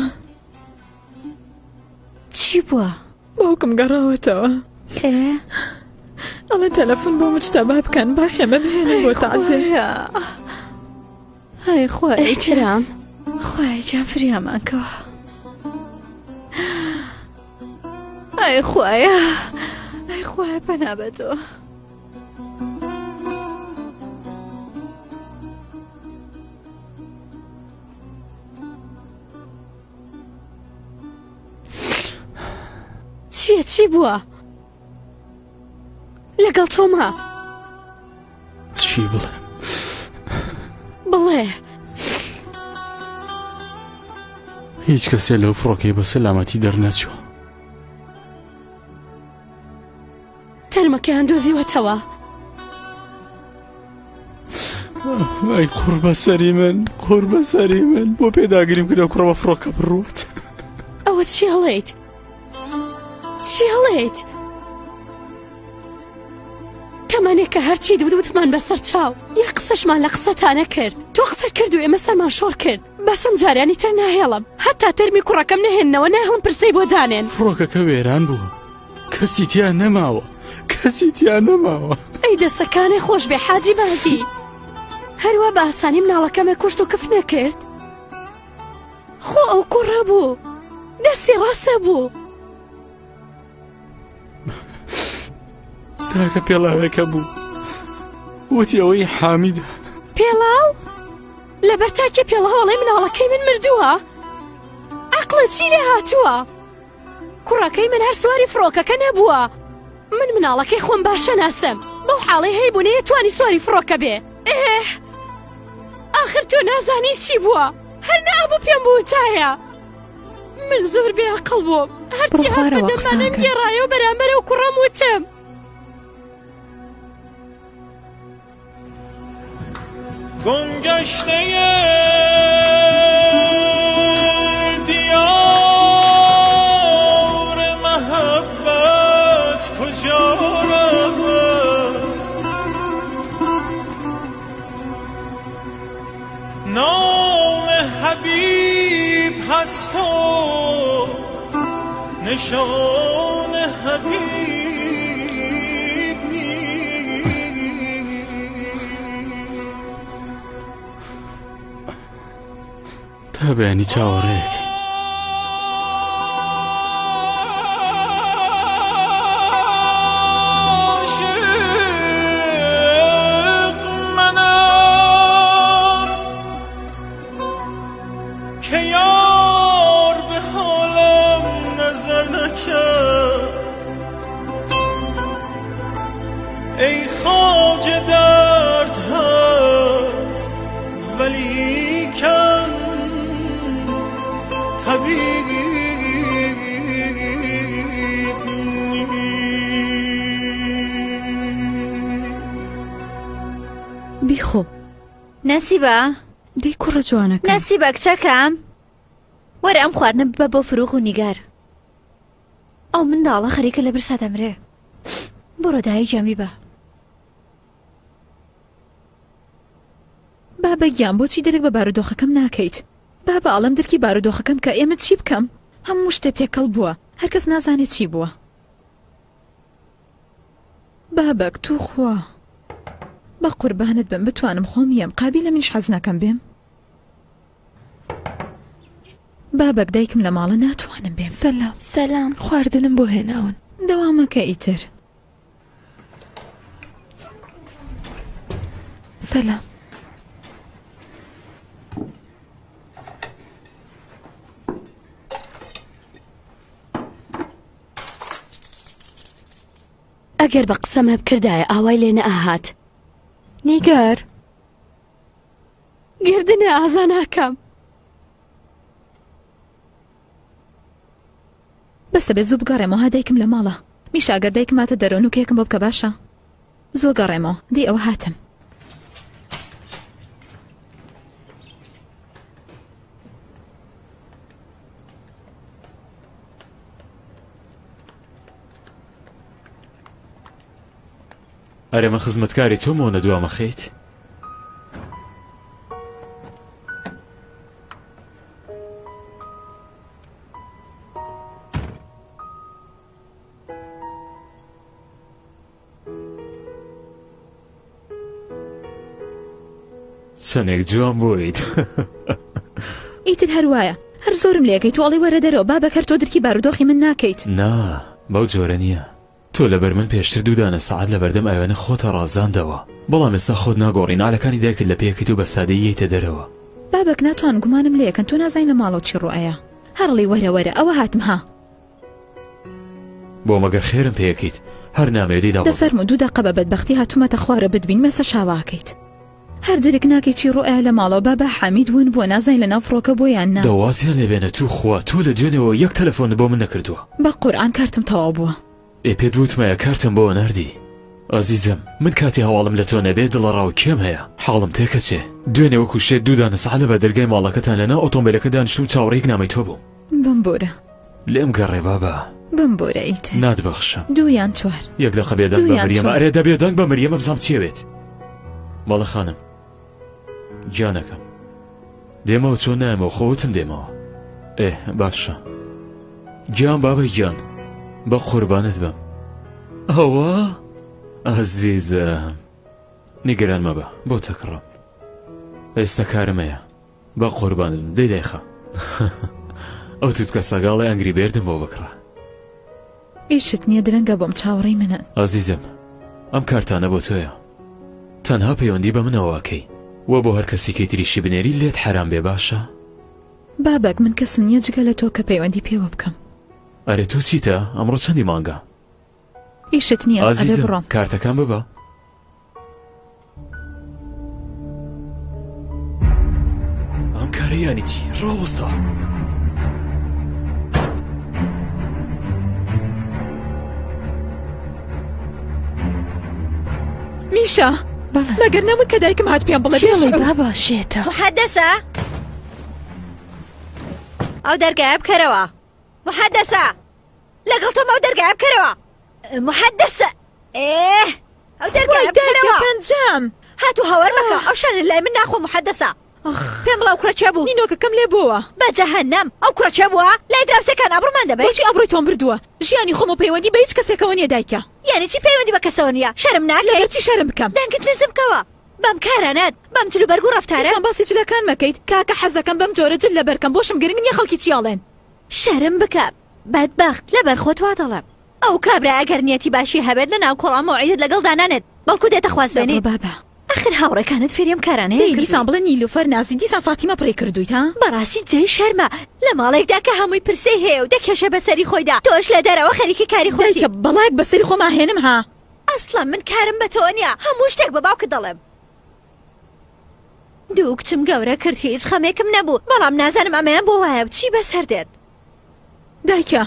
[SPEAKER 4] چی بووە؟
[SPEAKER 12] باوکم گەڕاوەتەوە. ئەڵێ تەلەفۆن بۆ مجتەبا بکەن با خێمە بهێنن بۆ تەعزێ.
[SPEAKER 4] ئەی خوایە
[SPEAKER 8] کرام
[SPEAKER 4] خوایە گیان فریامان کەوە. ئەی خوایە ئەی خوایە پەنا بە تۆ.
[SPEAKER 8] چییە چی بووە؟ لەگەڵ تۆما
[SPEAKER 2] چی بڵێم
[SPEAKER 8] بڵێ
[SPEAKER 2] هیچ کەسێ لەو فڕۆکەی بە سەلامەتی دەرنەچووە
[SPEAKER 8] تەرمەکەیان دۆزیوەتەوە
[SPEAKER 2] ئەی قوڕ بەسەری من قوڕ بەسەری من بۆ پێداگریم کردە کوڕە بە فڕۆکە بڕوات
[SPEAKER 8] ئەوە چی هەڵێیت چی هەڵێیت تەمەنێکە هەرچی دوت وتمان بەسەر چاو یا قسەشمان لە قسەتانە کرد تۆ قسە کرد و ئێمە سەرمان شۆڕ کرد بەسم جاریانی تر ناهێڵم هەتا تەرمی کوڕەکەم نەهێنەوە ناهێڵم پرسەی بۆ دانێن
[SPEAKER 2] فڕۆکەکە وێران بوو کەسی تیا نەماوە کەسی تیا نەماوە
[SPEAKER 8] ئەی دەستەکانێ خۆش بێ حاجی مادی هەروە بە ئاسانی مناڵەکەمێ کوشت و کف نەکرد خۆ ئەو کوڕە بوو دەستی ڕاستە بوو
[SPEAKER 2] تاکە پێڵاوێکە بوو وتی ئەوەی حامیدە
[SPEAKER 8] پێڵاو لەبەر تاکێ پێڵاوەڵی مناڵەکەی من مردووە عەقڵە چی لێ هاتووە کوڕەکەی من هەر سواری فڕۆکەکە نەبووە من مناڵەکەی خۆم باشە ناسم بەو حاڵی هەیبوو نەیەتوانی سواری فڕۆکە بێ ئێه ئاخر تۆ نازانی چی بووە هەر نابوو پێم بوتایە من زۆر بێ ئەقڵ بووم هەرچی
[SPEAKER 11] بڕۆ خوارەوە
[SPEAKER 8] هات
[SPEAKER 11] قسە
[SPEAKER 8] بەدەمانم
[SPEAKER 11] کە.
[SPEAKER 8] گێڕایەوە بەرامبەر ئەو کوڕەم وتم
[SPEAKER 20] گمگشته دیار محبت کجا رود نام حبیب هست و نشان حبیب
[SPEAKER 2] تا بەیانی چاوەڕێیەکەین.
[SPEAKER 20] که یار به حالم نظر نکرد ای خواجه درد هست ولی کن طبیب نیست
[SPEAKER 19] بیخۆ
[SPEAKER 4] نەسیبە
[SPEAKER 19] دەی کوڕە جوانەکەم.
[SPEAKER 4] نەسیبە کچەکەم وەرە ئەم خواردنە ببە بۆ فروغ و نیگار ئەو منداڵە خەریکە لە برسا دەمرێ بڕۆ دایە گیان بیبە.
[SPEAKER 12] بابە گیان بۆچی درک بە بارودۆخەکەم ناکەیت بابە ئەڵێم درکی بارودۆخەکەم کە ئێمە چی بکەم هەموو شتێ تێکەڵ بووە هەرکەس نازانێ چی بووە. بابەک توخوا بەقوربانت بم بتوانم خۆم یەم قابیلە منیش حەز ناکەم بێم بابەک دایکم لە ماڵە ناتوانم بێم.
[SPEAKER 11] سەلام.
[SPEAKER 3] سەلام.
[SPEAKER 11] خواردنم بۆ هێناون.
[SPEAKER 1] دەوامەکە ئیتر.
[SPEAKER 11] سەلام.
[SPEAKER 8] ئەگەر بە قسەم هەبکردایە ئاوای لێ نەئەهات.
[SPEAKER 11] نیگار.
[SPEAKER 8] گردنە ئازا ناکەم.
[SPEAKER 1] بەسە بێ زوو بگەڕێمەوە ها دایکم لە ماڵە. میشا ئەگەر دایکم هاتە دەرەوە نوکەیەکم بۆ بکە باشە؟ زوو گەڕێمەوە. دەی ئەوە هاتم.
[SPEAKER 15] ئەرێ من خزمەتکاری تۆم ئەوەنە دوا مەخەیت؟ چەندێک جوان بوویت.
[SPEAKER 1] ئیتر هەر وایە هەر زۆرم لێکەی تۆ ئەڵێی وەرە دەرەوە بابەک هەر تۆ درکی بارودۆخی من ناکەیت.
[SPEAKER 15] نا بەو جۆرە نییە تۆ لەبەر من پێشتر دوو دانە سەعات لەبەردەم ئاوێنە خۆتە ڕازاندەوە بەڵام ئێستا خۆت ناگۆڕی نعلەکانی دایکت لە پێکەیت و بە سادەیی یەیتە دەرەوە.
[SPEAKER 1] بابەک ناتوان گومانم لێکەن تۆ نازانی لە ماڵەوە چی ڕوئەیا هەر ئەڵێی وەرە وەرە ئەوە هاتم ها.
[SPEAKER 15] بۆ مەگەر خێرم پێکەیت هەر نامەوێ لێی دابەزم.
[SPEAKER 1] دە فەرموو دوو دەقە بە بەدبەختی هاتوومەتە خوارە بتبینم ئێستا شاواکەیت. هەر درک ناکەی چی ڕوئەیا لە ماڵەوە بابە حەمید ون بووە نازانی لەناو فڕۆکە بووە یان نا.
[SPEAKER 15] دە وازیان لێ بێنە تو خوا تۆ لە دوێنێوە یەک تەلەفۆنت بۆ من نەکردووە.
[SPEAKER 1] بە قورئان کارتم تەواو بووە.
[SPEAKER 15] ئێ پێت وتمایە کارتم بۆ ناردی. ئازیزم من کاتێ هەواڵم لە تۆ نەبێ دڵەڕاوکێم هەیە حاڵم تێکەچێ دوێنێ وەکو شێت دوو دانە سەعە لە بەردەرگای ماڵەکەتان لەناو ئۆتۆمبێلەکە دانیشتم چاوەڕێی نامەی تۆ بووم.
[SPEAKER 1] بمبورە.
[SPEAKER 15] لێم گەڕێ بابە.
[SPEAKER 1] بمبورە ئیتر.
[SPEAKER 15] ناتبەخشم.
[SPEAKER 1] دوو یان چوار.
[SPEAKER 15] یەک دەقە بێدەنگ بە مریەمە ئەرێ دە بێدەنگ بە مریەمە بزانم چی ئەوێت. بەڵێ خانم. گیانەکەم. دێمەوە چۆن نایەمەوە خۆ وتم دێمەوە. ئێ باشە. گیان بابە گیان. بە قوربانت بم. ئەوە ئازیزم. نیگەران مەبە بۆ تەکڕم. ئێستا کارم هەیە. بە قوربانت بم دەی دایخە ئەو توتکە سەگاڵی ئەنگری بێردم بۆ بکڕە.
[SPEAKER 1] ئیشت نییە درەنگە بۆم چاوەڕێی منن.
[SPEAKER 15] ئازیزم ئەم کارتانە بۆ تۆیە تەنها پەیوەندی بە منەوە ئەکەی وە بۆ هەر کەسێکی تریشی بنێری لێت حەرام بێ باشە؟
[SPEAKER 1] بابەک من کەسم نییە جگە لە تۆ کە پەیوەندی پێوە بکەم.
[SPEAKER 15] ئەرێ تۆ چیتە ئەمڕۆ چەندی مانگە؟
[SPEAKER 1] ئیشت نییە ئەبێ
[SPEAKER 15] ئازیزم
[SPEAKER 1] بڕۆم.
[SPEAKER 15] کارتەکان ببە. ئەم کارە یانی چی؟ ڕاوەستە!
[SPEAKER 12] میشا مەگەر نەموت کە دایکم هات پێم بڵێ
[SPEAKER 11] چی ئەڵێی بابا شێتە.
[SPEAKER 4] محەدەسە ئەو دەرگایە بکەرەوە محەدەسە لەگەڵ تۆم ئەو دەرگایە بکەرەوە محەدەسە ئێ ئەو دەرگایە بکەرەوە
[SPEAKER 12] پەنجام
[SPEAKER 4] هاتوو هاوار مەکە ئەو شانە لای من ناخۆ محەدەسە پێم بڵێ ئەو کوڕە کێ بوو
[SPEAKER 12] نینۆکەکەم لێ بۆوە
[SPEAKER 4] بە جەهەنەم ئەو کوڕە کێ بووە لای دراوسێکان ئابڕوومان دەبەیت
[SPEAKER 12] بۆچی ئابڕووی تۆم بردووە ژیانی خۆم و پەیوەندی بە هیچ کەسێکەوە نییە دایکە
[SPEAKER 4] یانی چی پەیوەندی بە کەسەوە نییە شەرم ناکەی
[SPEAKER 12] لەبەر چی شەرم بکەم
[SPEAKER 4] دەنگت نزم بکەوە بەم کارانەت بەم جل و بەرگ و ڕەفتارەت
[SPEAKER 12] دیسان باسی جلەکان مەکەیت کاکە حەزەکەم بەم جۆرە جل لەبەرکەم بۆشم گرنگ نییە خەڵکی چی ئەڵێن
[SPEAKER 4] شەرم بکە بەدبەخت لەبەر خۆت وا دەڵێم. ئەو کابرا ئەگەر نیەتی باشی هەبێت لە ناو کۆڵان مەوعیدت لەگەڵ دانانێت بەڵکو دێتە خوازبێنیت.
[SPEAKER 1] دەبڕۆ بابە.
[SPEAKER 4] ئاخر هاوڕێکانت فێری ئەم کارانەیان
[SPEAKER 12] دەی
[SPEAKER 4] کردووی.
[SPEAKER 12] دیسان بڵێ نیلوفەر نازی دیسان فاتیمە پڕی کردوویت ها.
[SPEAKER 4] بەڕاستی جێی شەرمە لە ماڵێکدا کە هەمووی پرسەی هەیە و دەکێشێ بەسەری خۆیدا تۆش لە دەرەوە خەریکی کاری خۆتی.
[SPEAKER 12] دایکە بەڵایەک بەسەری خۆما هێنم ها.
[SPEAKER 4] ئەسڵەن من کارم بە تۆوە نیە هەموو شتێک بە باوکت دەڵێم. دوو کچم گەورە کرد هیچ خەمێکم نەبوو بەڵام نازانم ئەمەیان بۆ وایە و چی بەسەر دێت.
[SPEAKER 12] دایکە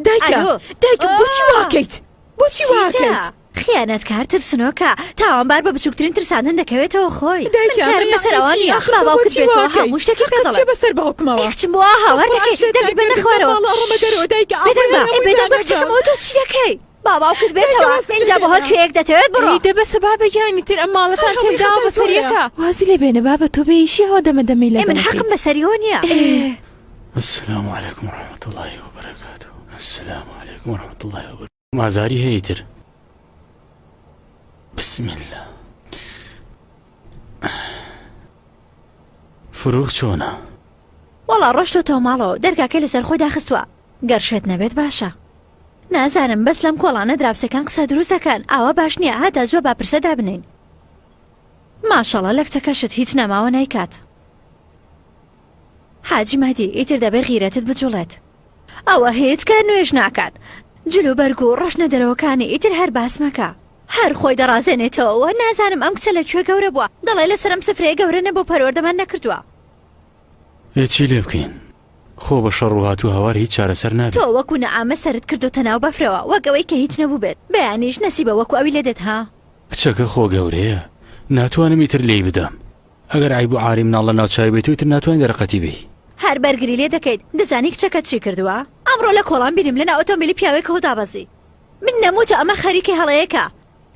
[SPEAKER 12] دایکە دایکە بۆچی واکەیت بۆچی واکەیت؟
[SPEAKER 4] خیانەتکار ترسنۆکە تاوانبار بە بچووکترین ترساندن دەکەوێتەوە خۆی
[SPEAKER 12] دایکە
[SPEAKER 4] کارم بەسەر ئەوە نییە با باوکت بێتەوە هەموو شتێکی پێ دەڵێم
[SPEAKER 12] بەسەر باوکمەوە
[SPEAKER 4] کچم بۆ هاوار دەکەی دەنگت بەنە خوارەوە
[SPEAKER 12] ڕۆمە دەرەوە دایکە
[SPEAKER 4] بێدەنگ بە ئێ بێدەنگ بە کچەکەم ئەوە تۆ چی دەکەی با باوکت بێتەوە ئینجا بۆ هەر کوێیەک دەتەوێت بڕۆ
[SPEAKER 3] ئەی دە بەسە بابە گیانی تر ئەم ماڵەتان تێکداوە بەسەر یەکا
[SPEAKER 11] وازی لێ بێنە بابە تۆ بێ ئیشی ئەوە دەمە دەمەی
[SPEAKER 4] ئێ من
[SPEAKER 11] لەگەڵ
[SPEAKER 4] حەقم
[SPEAKER 11] ئەکەیت
[SPEAKER 4] بەسەریەوە نییە
[SPEAKER 11] ئێ
[SPEAKER 2] السلام علیکم ورحمة الله وبرکاته السلام علیکم ورحمة الله وبرکاته ئازاری هەیە تر بسم الله فروغ چۆنە؟
[SPEAKER 4] وەڵا ڕۆشتۆتەوە ماڵەوە دەرگاکەی لەسەر خۆی داخستووە گەر شێت نەبێت باشە. نازانم بەس لەم کۆڵانە دراوسێکان قسە دروست دەکەن ئاوا باش نییە هەتا زووە با پرسە دابنێین ماشەڵا لە کچەکەشت هیچ نەماوە نایکات حاجی مەهدی ئیتر دەبێ غیرەتت بجوڵێت ئەوە هیچ کە نوێژ ناکات جل و بەرگ و ڕۆشنە دەرەوەکانی ئیتر هەر باس مەکە هەر خۆی دەڕازێنێتەوە نازانم ئەم کچە لە کوێ گەورە بووە دەڵێ لەسەر ئەم سفرەیە گەورە نەبوو پەروەردەمان نەکردووە
[SPEAKER 2] ئێ چی لێ بکەین؟ خۆ بە شەڕ و هات و هاوار هیچ چارەسەر نابێ.
[SPEAKER 4] تۆ وەکو نەعامە سەرت کردۆتە ناو بەفرەوە وەک ئەوەی کە هیچ نەبووبێت بەیانیش نەسیبە وەکو ئەوی لێ دێت ها.
[SPEAKER 2] کچەکە خۆ گەورەیە ناتوانم ئیتر لێی بدەم ئەگەر عەیب و عاری مناڵ لە ناو چاوی بێت و ئیتر ناتوانی دەرەقەتی بێی.
[SPEAKER 4] هەر بەرگری لێ دەکەیت دەزانی کچەکەت چی کردووە؟ ئەمڕۆ لە کۆڵان بینیم لە ناو ئۆتۆمبیلی پیاوێکەوە دابەزی من نەموتە ئەمە خەریکی هەڵەیەکە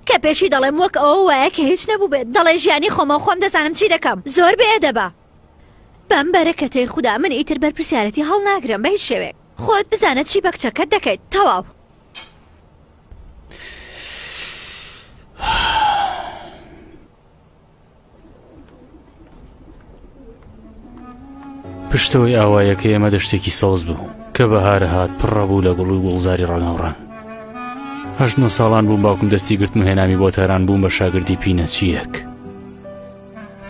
[SPEAKER 4] کە پێشی دەڵێم وەک ئەوە وایە کە هیچ نەبووبێت دەڵێ ژیانی خۆمە و خۆم دەزانم چی دەکەم زۆر بێ ئەدەبە. بەم بەرەکەتەی خودا من ئیتر بەرپرسیارەتی هەڵناگرم بە هیچ شێوەیەک خۆت بزانە چی بە کچەکەت دەکەیت تەواو.
[SPEAKER 2] پشتەوەی ئاوایەکەی ئێمە دەشتێکی سەوز بوو کە بەهارە هات پڕە بوو لە گوڵ و گوڵزاری ڕەنگاوڕەنگ. هەشت نۆ ساڵان بووم باوکم دەستی گرتم و هێنامی بۆ تاران بووم بە شاگردی پینەچییەک.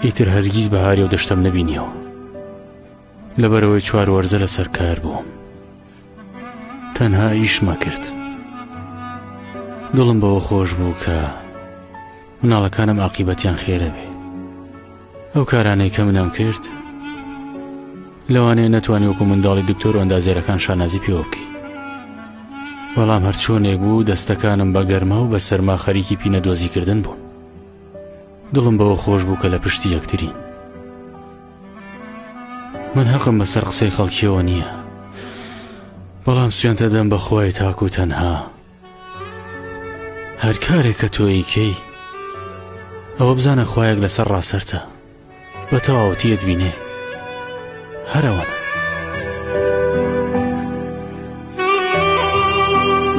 [SPEAKER 2] ئیتر هەرگیز بەهاری ئەو دەشتەم نەبینیەوە. لەبەرئەوەی چوار وەرزە لەسەر کار بووم. تەنها ئیشمە کرد. دڵم بەوە خۆش بوو کە مناڵەکانم ئاقیبەتیان خێرە بێ. ئەو کارانەی کە منم کرد لەوانەیە نەتوانی وەکو منداڵی دکتۆر و ئەندازیارەکان شانازی پێوە بکەی. بەڵام هەرچۆنێک بوو دەستەکانم بە گەرما و بە سەرما خەریکی پینەدۆزیکردن بوون. دڵم بەوە خۆش بوو کە لە پشتی یەکترین. من هەقم بەسەر قسەی خەڵکیەوە نییە بەڵام سوێن دەدەم بە خۆی تاک و تەنها هەر کارێک کە تۆیکەی ئەوە بزانە خوایەک لەسەر ڕاسەرتە بە تەواوەتیەت بینێ هەرەوەن.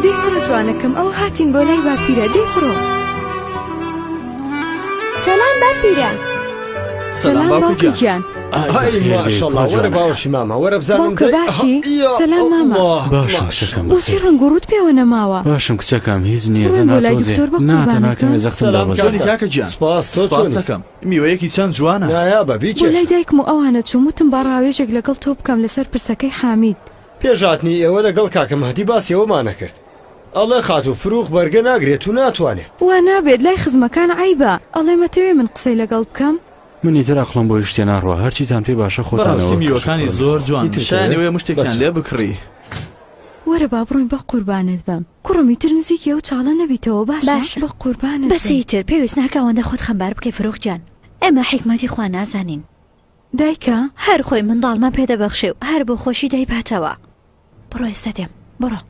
[SPEAKER 19] دەی کوڕە جوانەکەم ئەوە هاتین بۆ لای باپیرە دەی بڕۆ.
[SPEAKER 9] سەلام باپیرە.
[SPEAKER 19] سەلام باوکە گیان.
[SPEAKER 7] ئای ماشەڵڵا وەرە باوەشی مامە وەرە بزانم
[SPEAKER 19] باوکە باشی سەلام مامە
[SPEAKER 2] باشم کچەکەم
[SPEAKER 19] بۆچی ڕەنگ و ڕووت پێوە نەماوە
[SPEAKER 2] باشم کچەکەم هیچ نییە
[SPEAKER 19] بڕۆین بۆ لای دکتۆر بە
[SPEAKER 2] ناتەناکەم زەختم
[SPEAKER 14] دابەزی کاکە گیان
[SPEAKER 7] سپاس تۆ
[SPEAKER 14] سپاس دەکەم میوەیەکی چەند جوانە
[SPEAKER 7] نایابە
[SPEAKER 19] بۆ لای
[SPEAKER 7] بیکێشە.
[SPEAKER 19] دایکم و ئەوانە چووم وتم با ڕاوێژێک لەگەڵ تۆ بکەم لەسەر پرسەکەی حامید.
[SPEAKER 7] پێش هاتنی ئێوە لەگەڵ کاکە مەهدی باسی ئەوەمان ئەکرد. ئەڵێ خاتوو فرووغ بەرگە ناگرێت و ناتوانێت.
[SPEAKER 19] وا نابێت لای خزمەکان عەیبە. ئەڵێ مەتەوێ من قسەی لەگەڵ بکەم؟
[SPEAKER 2] من ئیتر ئەقڵم بۆ هیچ شتێ ناڕوا هەرچیتان پێ باشە خۆتانەوە
[SPEAKER 14] بەڕاستی
[SPEAKER 2] کەشە
[SPEAKER 14] میوەکانی
[SPEAKER 2] کوڕم
[SPEAKER 14] زۆر جوانن
[SPEAKER 7] ئیتر
[SPEAKER 14] شایانی
[SPEAKER 7] تەوێ
[SPEAKER 14] ئەوەیە مشتێکیان
[SPEAKER 7] بەچە.
[SPEAKER 14] لێ بکڕی.
[SPEAKER 19] وەرە با بڕۆین بەقوربانت بم کوڕم ئیتر نزیکی ئەو چاڵە نەبیتەوە باشە
[SPEAKER 4] باشە
[SPEAKER 19] بەقوربانت
[SPEAKER 4] بەسە
[SPEAKER 19] بم.
[SPEAKER 4] ئیتر پێویست ناکا ئەوەندە خۆت خەمبار بکەی فروغ گیان ئێمە حیکمەتی خوا نازانین.
[SPEAKER 19] دایکە.
[SPEAKER 4] هەر خۆی منداڵمان پێ دەبەخشێ و هەر بۆ خۆشی دەیباتەوە. بڕۆ ئێستا دێم بڕۆ.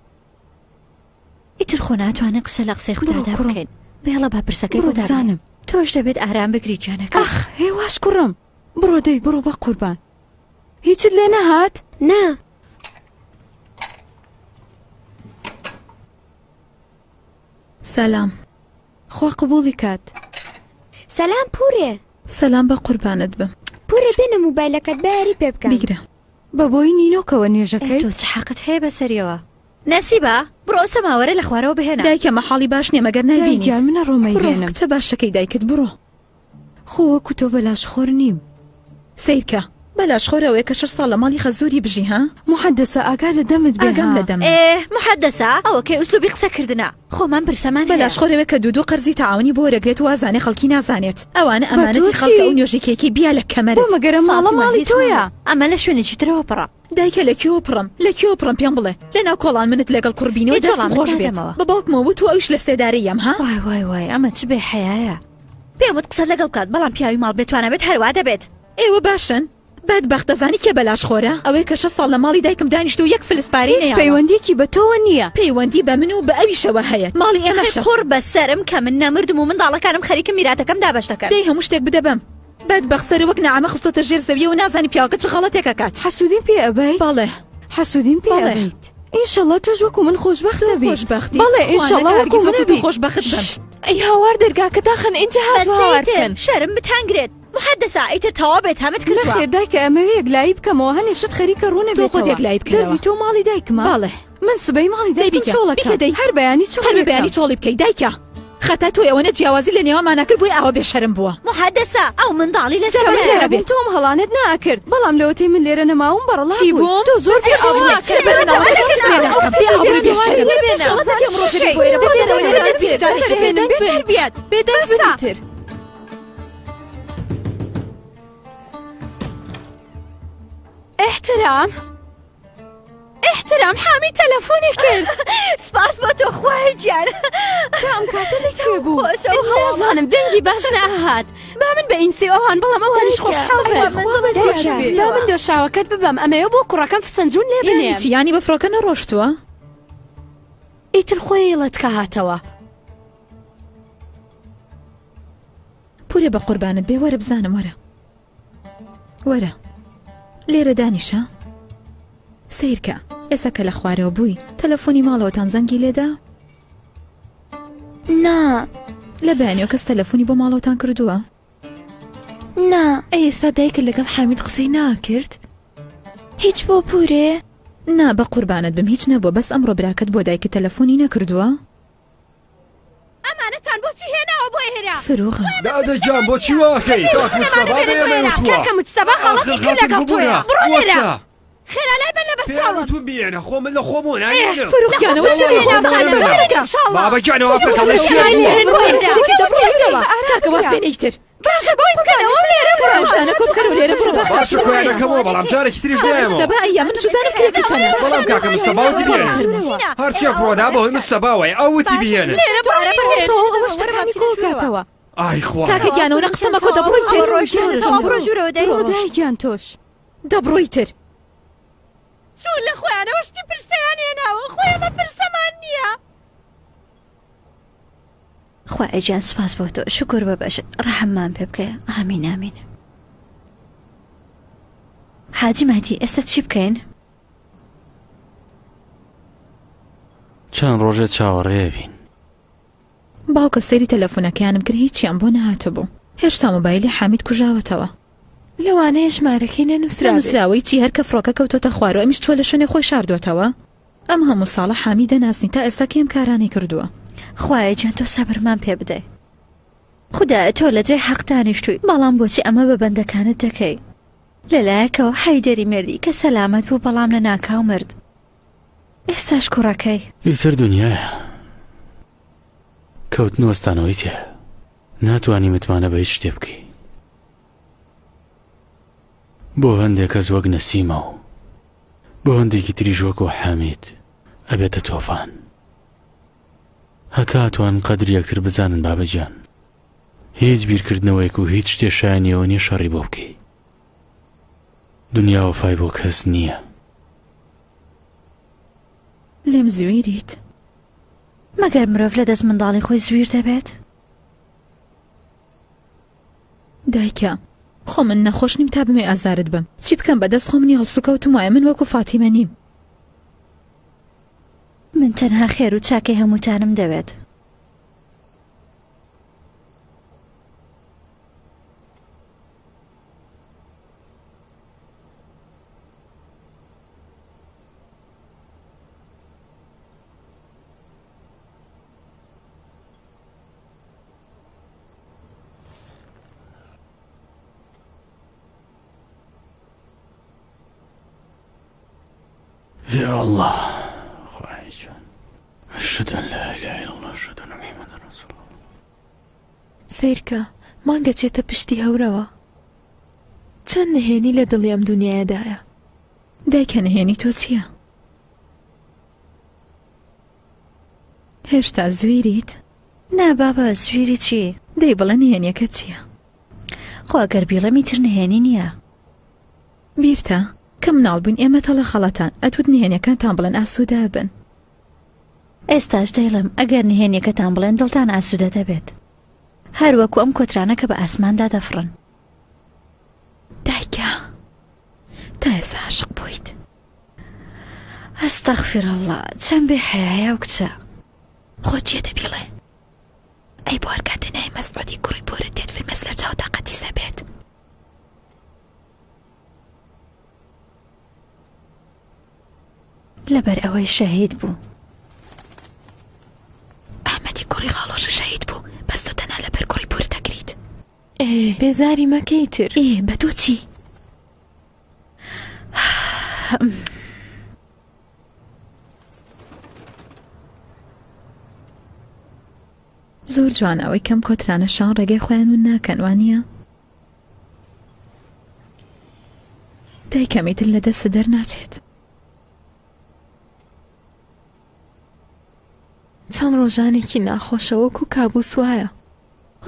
[SPEAKER 4] ئیتر خۆ ناتوانین قسە لە قسەی
[SPEAKER 19] بڕۆ
[SPEAKER 4] خودادا
[SPEAKER 19] کوڕم.
[SPEAKER 4] بکەین بێڵە با پرسەکەی
[SPEAKER 19] بڕۆ
[SPEAKER 4] بۆ دابنێم.
[SPEAKER 19] بزانم.
[SPEAKER 4] تۆش دەبێت ئارام بگری گیانەکەم.
[SPEAKER 19] ئاخ هێواش کوڕم بڕۆ دەی بڕۆ بەقوربان. هیچت لێ نەهات؟
[SPEAKER 9] نا.
[SPEAKER 12] سەلام.
[SPEAKER 19] خوا قبوڵی کات.
[SPEAKER 9] سەلام پورێ.
[SPEAKER 12] سەلام بە قوربانت بم.
[SPEAKER 9] پورێ بێنە موبایلەکەت با یاری پێ بکەم.
[SPEAKER 12] بیگرە.
[SPEAKER 19] بە بۆی نینۆکەوە نوێژەکەی.
[SPEAKER 4] ئێ تۆ چ حەقت هەیە بەسەریەوە؟ نەسیبە بڕۆ ئەو سەماوەرە لە خوارەوە بهێنە.
[SPEAKER 12] دایکە مەحاڵی باش نیە مەگەر نایبینیت.
[SPEAKER 19] دایک گیان من ئەڕۆم
[SPEAKER 12] بڕۆ
[SPEAKER 19] ئەیهێنم.
[SPEAKER 12] کچە باشەکەی دایکت بڕۆ.
[SPEAKER 19] خۆ وەکو تۆ بەلاشخۆر نیم.
[SPEAKER 12] سەیرکە بەلاشخۆر ئەوەیە کە شەش ساڵ لە ماڵی خەزووری بژی ها؟
[SPEAKER 19] موحەدەسە ئاگا لە دەمت بێ
[SPEAKER 12] ئاگام
[SPEAKER 19] ها.
[SPEAKER 12] لە دەمم.
[SPEAKER 4] ئێ موحەدەسە ئەوە کەی ئوسلوبی قسە کردنە خۆمان پرسەمان هەیە.
[SPEAKER 12] بەلاشخۆر ئەوەیە کە دوودوو قەرزی تەعاونی بۆ وەرەگرێت وازانێ خەڵکی نازانێت ئەوانە
[SPEAKER 19] بە تۆ
[SPEAKER 12] ئەمانەتی
[SPEAKER 19] چی؟
[SPEAKER 12] خەڵکە ئەو نوێژی کێکەی بیا لە
[SPEAKER 19] بۆ
[SPEAKER 12] کەمەرت.
[SPEAKER 19] مەگەر ئەم ماڵە
[SPEAKER 4] فاتیمە
[SPEAKER 19] ماڵی
[SPEAKER 4] هیچ
[SPEAKER 19] تۆیە؟
[SPEAKER 4] مەڵێ ئەمە لە شوێنێکی ترەوە پڕە.
[SPEAKER 12] دایکە لە کوێوە پڕم لە کوێوە پڕم پێم بڵێ لە ناو کۆڵان منت لەگەڵ کوڕ بینیوە
[SPEAKER 4] هیچ
[SPEAKER 12] دەستم
[SPEAKER 4] وەڵامت
[SPEAKER 12] خۆش بێت
[SPEAKER 4] نادەمەوە.
[SPEAKER 12] بە باوکمەوە وت و ئەویش لە سێدارەی یەم ها؟
[SPEAKER 4] وای وای وای ئەمە چ بێ حەیایە پێم وت قسەت لەگەڵ بکات بەڵام پیاوی ماڵ بێتوانا بێت هەروا دەبێت.
[SPEAKER 12] ئێوە باشن؟ بەدبەخت دەزانی کێ بەلاش خۆرە؟ ئەوەی کە شەش ساڵ لە ماڵی دایکم دانیشت و یەک فلس پارەی
[SPEAKER 19] هیچ
[SPEAKER 12] نەیاوە.
[SPEAKER 19] پەیوەندیەکی بە تۆوە نییە.
[SPEAKER 12] پەیوەندی بە من و بە ئەویشەوە هەیە ماڵی
[SPEAKER 4] ئەخەی
[SPEAKER 12] ئێمەشە.
[SPEAKER 4] قوڕ بە سەرم کە من نەمردم و منداڵەکانم خەریکن میراتەکەم دابەش دەکەن.
[SPEAKER 12] دەی هەموو شتێک بدە بەم. بەدبەخت سەرە وەک نەعامە خستۆتە ژێر زەویەوە نازانی پیاوەکە چ غەڵەتێک ئەکات.
[SPEAKER 19] حەسوودیم پێ ئەبەیت؟
[SPEAKER 12] بەڵێ.
[SPEAKER 19] حەسوودیم پێ
[SPEAKER 12] بەڵێ.
[SPEAKER 19] ئەبەیت. ئینشەڵا تۆش وەکو من خۆشبەخت
[SPEAKER 12] تۆ
[SPEAKER 19] دەبیت.
[SPEAKER 12] خۆشبەختی.
[SPEAKER 19] بەڵێ
[SPEAKER 12] خوا
[SPEAKER 19] ئینشەڵا
[SPEAKER 12] نەکا
[SPEAKER 19] وەکو
[SPEAKER 12] هەرگیز
[SPEAKER 19] من
[SPEAKER 12] وەکو تۆ
[SPEAKER 19] ئەبیت.
[SPEAKER 12] خۆشبەخت بم.
[SPEAKER 11] ئەی هاوار دەرگاکە داخەن ئینجا
[SPEAKER 4] بەس
[SPEAKER 11] هاتوو هاوار
[SPEAKER 4] سەیتر
[SPEAKER 11] بکەن.
[SPEAKER 4] شەرم بتانگرێت. محەدەسە ئیتر تەواو بێتامت کردووە.
[SPEAKER 19] نەخێر دایکە ئەمەوێ یەکلایی بکەمەوە هەنێ شت خەریکە ڕوو
[SPEAKER 12] تۆ خۆت
[SPEAKER 19] نەبێتەوە.
[SPEAKER 12] یەکلایی بکەرەوە.
[SPEAKER 19] دەردی تۆ ماڵی دایکمە.
[SPEAKER 12] بەڵێ.
[SPEAKER 19] من سبەی ماڵی
[SPEAKER 12] دەی
[SPEAKER 19] دایکم
[SPEAKER 12] بیکە
[SPEAKER 19] چۆڵ
[SPEAKER 12] بیکە
[SPEAKER 19] ئەکەم.
[SPEAKER 12] دەی.
[SPEAKER 19] هەر بەیانی
[SPEAKER 12] هەر
[SPEAKER 19] چۆڵی
[SPEAKER 12] بە بەیانی
[SPEAKER 19] ئەکەم.
[SPEAKER 12] چۆڵی بکەی دایکە. خەتا تۆی ئەوەنە جیاوازی لە نێوانمانا کرد بۆیە ئاوا بێ شەرم بووە.
[SPEAKER 4] محەدەسە ئەو منداڵی لە
[SPEAKER 12] جا
[SPEAKER 19] کە
[SPEAKER 12] با
[SPEAKER 19] من
[SPEAKER 12] چی
[SPEAKER 19] لێرە بووم
[SPEAKER 12] نەبێت.
[SPEAKER 19] تۆ ئەم هەڵانەت نائەکرد بەڵام لەوەتەی من لێرە نەماوم بەڕەڵا
[SPEAKER 12] چی
[SPEAKER 19] بووی.
[SPEAKER 12] بووم؟
[SPEAKER 19] تۆ زۆر بێ ئابڕووی.
[SPEAKER 12] چی بە مناڵەکەت چ پێ ناکەم بێ ئابڕووی بێ شەرم. شەڵەتەکەی ئەم ڕۆژە بێ بۆ ئێرە بڕۆ دەرەوە لێرە نەتبینم جارێکی تر.
[SPEAKER 19] بێ تەربیەت.
[SPEAKER 11] بێدەنگ بن ئیتر.
[SPEAKER 8] ئیحترام ئیحترام حامی تەلەفۆنی کرد.
[SPEAKER 4] سپاس بۆ تۆ خوایە گیان.
[SPEAKER 19] تا ئەم کاتە لە کوێ بوو؟
[SPEAKER 4] خۆشە و هەواڵە.
[SPEAKER 8] نازانم دەنگی باش نەئەهات. با من بە ئینسی و ئەوان بڵێم ئەوانیش خۆشحاڵ بن. با من دۆشاوەکەت ببەم ئەمەوێ بۆ کوڕەکەم فسنجون لێ
[SPEAKER 12] یانی
[SPEAKER 8] بنێم.
[SPEAKER 12] چی یانی بە فڕۆکە نەڕۆشتووە؟
[SPEAKER 8] ئیتر خۆی ڵەتکە هاتەوە.
[SPEAKER 1] پورێ بە قوربانت بێ وەرە بزانم وەرە. وەرە لێرە دانیشە سەیرکە ئێستا کە لە خوارەوە بووی تەلەفۆنی ماڵەوەتان زەنگی لێدا
[SPEAKER 9] نا
[SPEAKER 1] لە بەیانیەوە کەس تەلەفۆنی بۆ ماڵەوەتان کردووە
[SPEAKER 9] نا
[SPEAKER 11] ئەی ئێستا دایکت لەگەڵ حامید قسەی ناکرد؟
[SPEAKER 9] هیچ بۆ پورێ؟
[SPEAKER 1] نا بە قوربانت بم هیچ نەبووە بەس ئەمڕۆ براکەت بۆ دایکت تەلەفۆنی نەکردووە؟
[SPEAKER 8] ئەمانەتان بۆچی هێناوە بۆ ئێرە؟
[SPEAKER 1] فروغە.
[SPEAKER 7] دادە گیان بۆچی وا ئەکەی؟ کاک مجتەبا بە ئێمەی وتووە.
[SPEAKER 8] کاکە مجتەبا غەڵەتی کرد لەگەڵ تۆیا. بڕۆ لێرە. خێرا لای بەن لەبەر چاوم.
[SPEAKER 7] پێیان وتوم بیێنە خۆ من لە خۆمەوە نایێنم.
[SPEAKER 12] فروغ گیان ئەوە چیە لێ خۆت خانم؟
[SPEAKER 7] بابە گیان ئەوە پێتەڵێ شێر بووە.
[SPEAKER 12] کاکە واز بێنە ئیتر.
[SPEAKER 8] باشە بۆی بکەنەوە لێرە بڕۆ.
[SPEAKER 12] ئەو شتانە کۆ بکەرەوە لێرە بڕۆ بە
[SPEAKER 7] باشە کۆیان ئەکەمەوە بەڵام جارێکی تریش نایەمەوە.
[SPEAKER 12] مجتەبا ئەی من چوزانم کرێکە چەنە.
[SPEAKER 7] بەڵام کاکە مجتەبا وتی بیێنن. هەرچیەک ڕۆدا بەهۆی مجتەباوەیە ئەو وتی بیێنن.
[SPEAKER 8] لێرە بڕۆ
[SPEAKER 19] تەواو ئەوە شتەکانی کۆ کاتەوە.
[SPEAKER 7] ئای خوا.
[SPEAKER 12] کاکە گیان ئەوەنە قسە مەکۆ دەبڕۆی تر.
[SPEAKER 4] بڕۆ ژوورەوە دای.
[SPEAKER 19] بڕۆ دایە گیان تۆش.
[SPEAKER 12] دەبڕۆی تر.
[SPEAKER 8] چۆن لە خۆیانەوە شتی پرسەیان هێناوە خۆ ئێمە پرسەمان نییە.
[SPEAKER 4] خوایە گیان سوپاس بۆ تۆ شوکر بە بەشت ڕەحممان پێ بکەی ئامین ئامین حاجی مەهدی ئێستا چی بکەین؟
[SPEAKER 2] چەند ڕۆژێ چاوەڕێ بین.
[SPEAKER 1] باوکە سەیری تەلەفونەکەیانم کرد هیچیان بۆ نەهاتبوو هێشتا مۆبایلی حامید کوژاوەتەوە.
[SPEAKER 11] لەوانەیە ژمارەکەی نەنووسرابێت.
[SPEAKER 1] نەنووسراوەی چی هەر کە فڕۆکە کەوتۆتە خوارەوە ئەمیش چووە لە شوێنێ خۆی شاردۆتەوە. ئەم هەموو ساڵە حامی دەناسین تا ئێستا کێ ئەم کارانەی کردووە؟
[SPEAKER 4] خوایە گیان تۆ سەبرمان پێ بدەی. خودایە تۆ لە جێی حەق دانیشتووی بەڵام بۆچی ئەمە بە بەندەکانت دەکەی؟ لە لایەکەوە حەیدەری مێردی کە سەلامەت بوو بەڵام لە ناکاو مرد ئێستاش کوڕەکەی.
[SPEAKER 2] ئیتر دونیایە کەوتن و وەستانەوەی تیایە ناتوانی متمانە بە هیچ شتێ بکەی بۆ هەندێک کەس وەک نەسیمە و بۆ هەندێکی تریش وەکو حامید ئەبێتە تۆفان. هەتا ئەتوانن قەدری یەکتر بزانن بابە گیان. هیچ بیرکردنەوەیەک و هیچ شتێ شایەنی ئەوە نیە شەڕی بۆ بکەی. دنیا وەفای بۆ کەس نییە.
[SPEAKER 1] لێم زویریت.
[SPEAKER 4] مەگەر مرۆڤ لە دەست منداڵی خۆی زویر دەبێت؟
[SPEAKER 1] دایکە خۆ من نەخۆش نیم تا بمێ ئازارت بم چی بکەم بەدەست خۆم نیە هەڵسوکەوتم وایە من وەکو فاتیمە نیم.
[SPEAKER 4] من تەنها خێر و چاکەی هەمووتانم دەوێت.
[SPEAKER 2] یا الله خوای جان اشهد ان لا اله الا الله اشهد ان محمد رسول الله
[SPEAKER 11] سەیرکە مانگە چێتە پشتی هەورەوە چەند نهێنی لە دڵی ئەم دنیایەدایە
[SPEAKER 1] دایکە نهێنی تۆ چییە؟ هێشتا زویریت؟
[SPEAKER 4] نا بابە زویری چی؟
[SPEAKER 1] دەی بڵێ نهێنیەکەت چییە؟
[SPEAKER 4] خۆ ئەگەر بیڵێم ئیتر نهێنی نییە.
[SPEAKER 1] بیرتە کە مناڵ بووین ئێمە تەڵە خەڵەتان ئەتوت نهێنیەکانتان بڵێن ئاسوودە ئەبن.
[SPEAKER 4] ئێستاش دەیڵێم ئەگەر نهێنیەکەتان بڵێن دڵتان ئاسوودە دەبێت. هەر وەکو ئەم کۆترانە کە بە ئاسماندا دەفڕن.
[SPEAKER 1] دایکە تا ئێستا عاشق بوویت؟
[SPEAKER 4] استغفر اللە چەند بێ حەیایە ئەو کچە.
[SPEAKER 1] خۆ چیە دە بیڵێ. ئەی بۆ هەر کاتێ ناوی مەسعودی کوڕی پورت دێت فرمێس لە چاوتا قەتیس ئەبێت.
[SPEAKER 4] لەبەر ئەوەی شەهید بوو.
[SPEAKER 1] ئەحمەدی کوڕی خاڵۆژە شەهید بوو بەس تۆ تەنها لەبەر کوڕی پورت دەگریت.
[SPEAKER 11] ئێ بێزاری مەکە ئیتر.
[SPEAKER 1] ئێ بە تۆ چی؟ زۆر جوانە ئەوەی کەم کۆترانە شان ڕێگەی خۆیان ون ناکەن وانییە؟ دایکم ئیتر لە دەستت دەرناچێت.
[SPEAKER 11] چەند ڕۆژانێکی ناخۆشە وەکو کابوس وایە.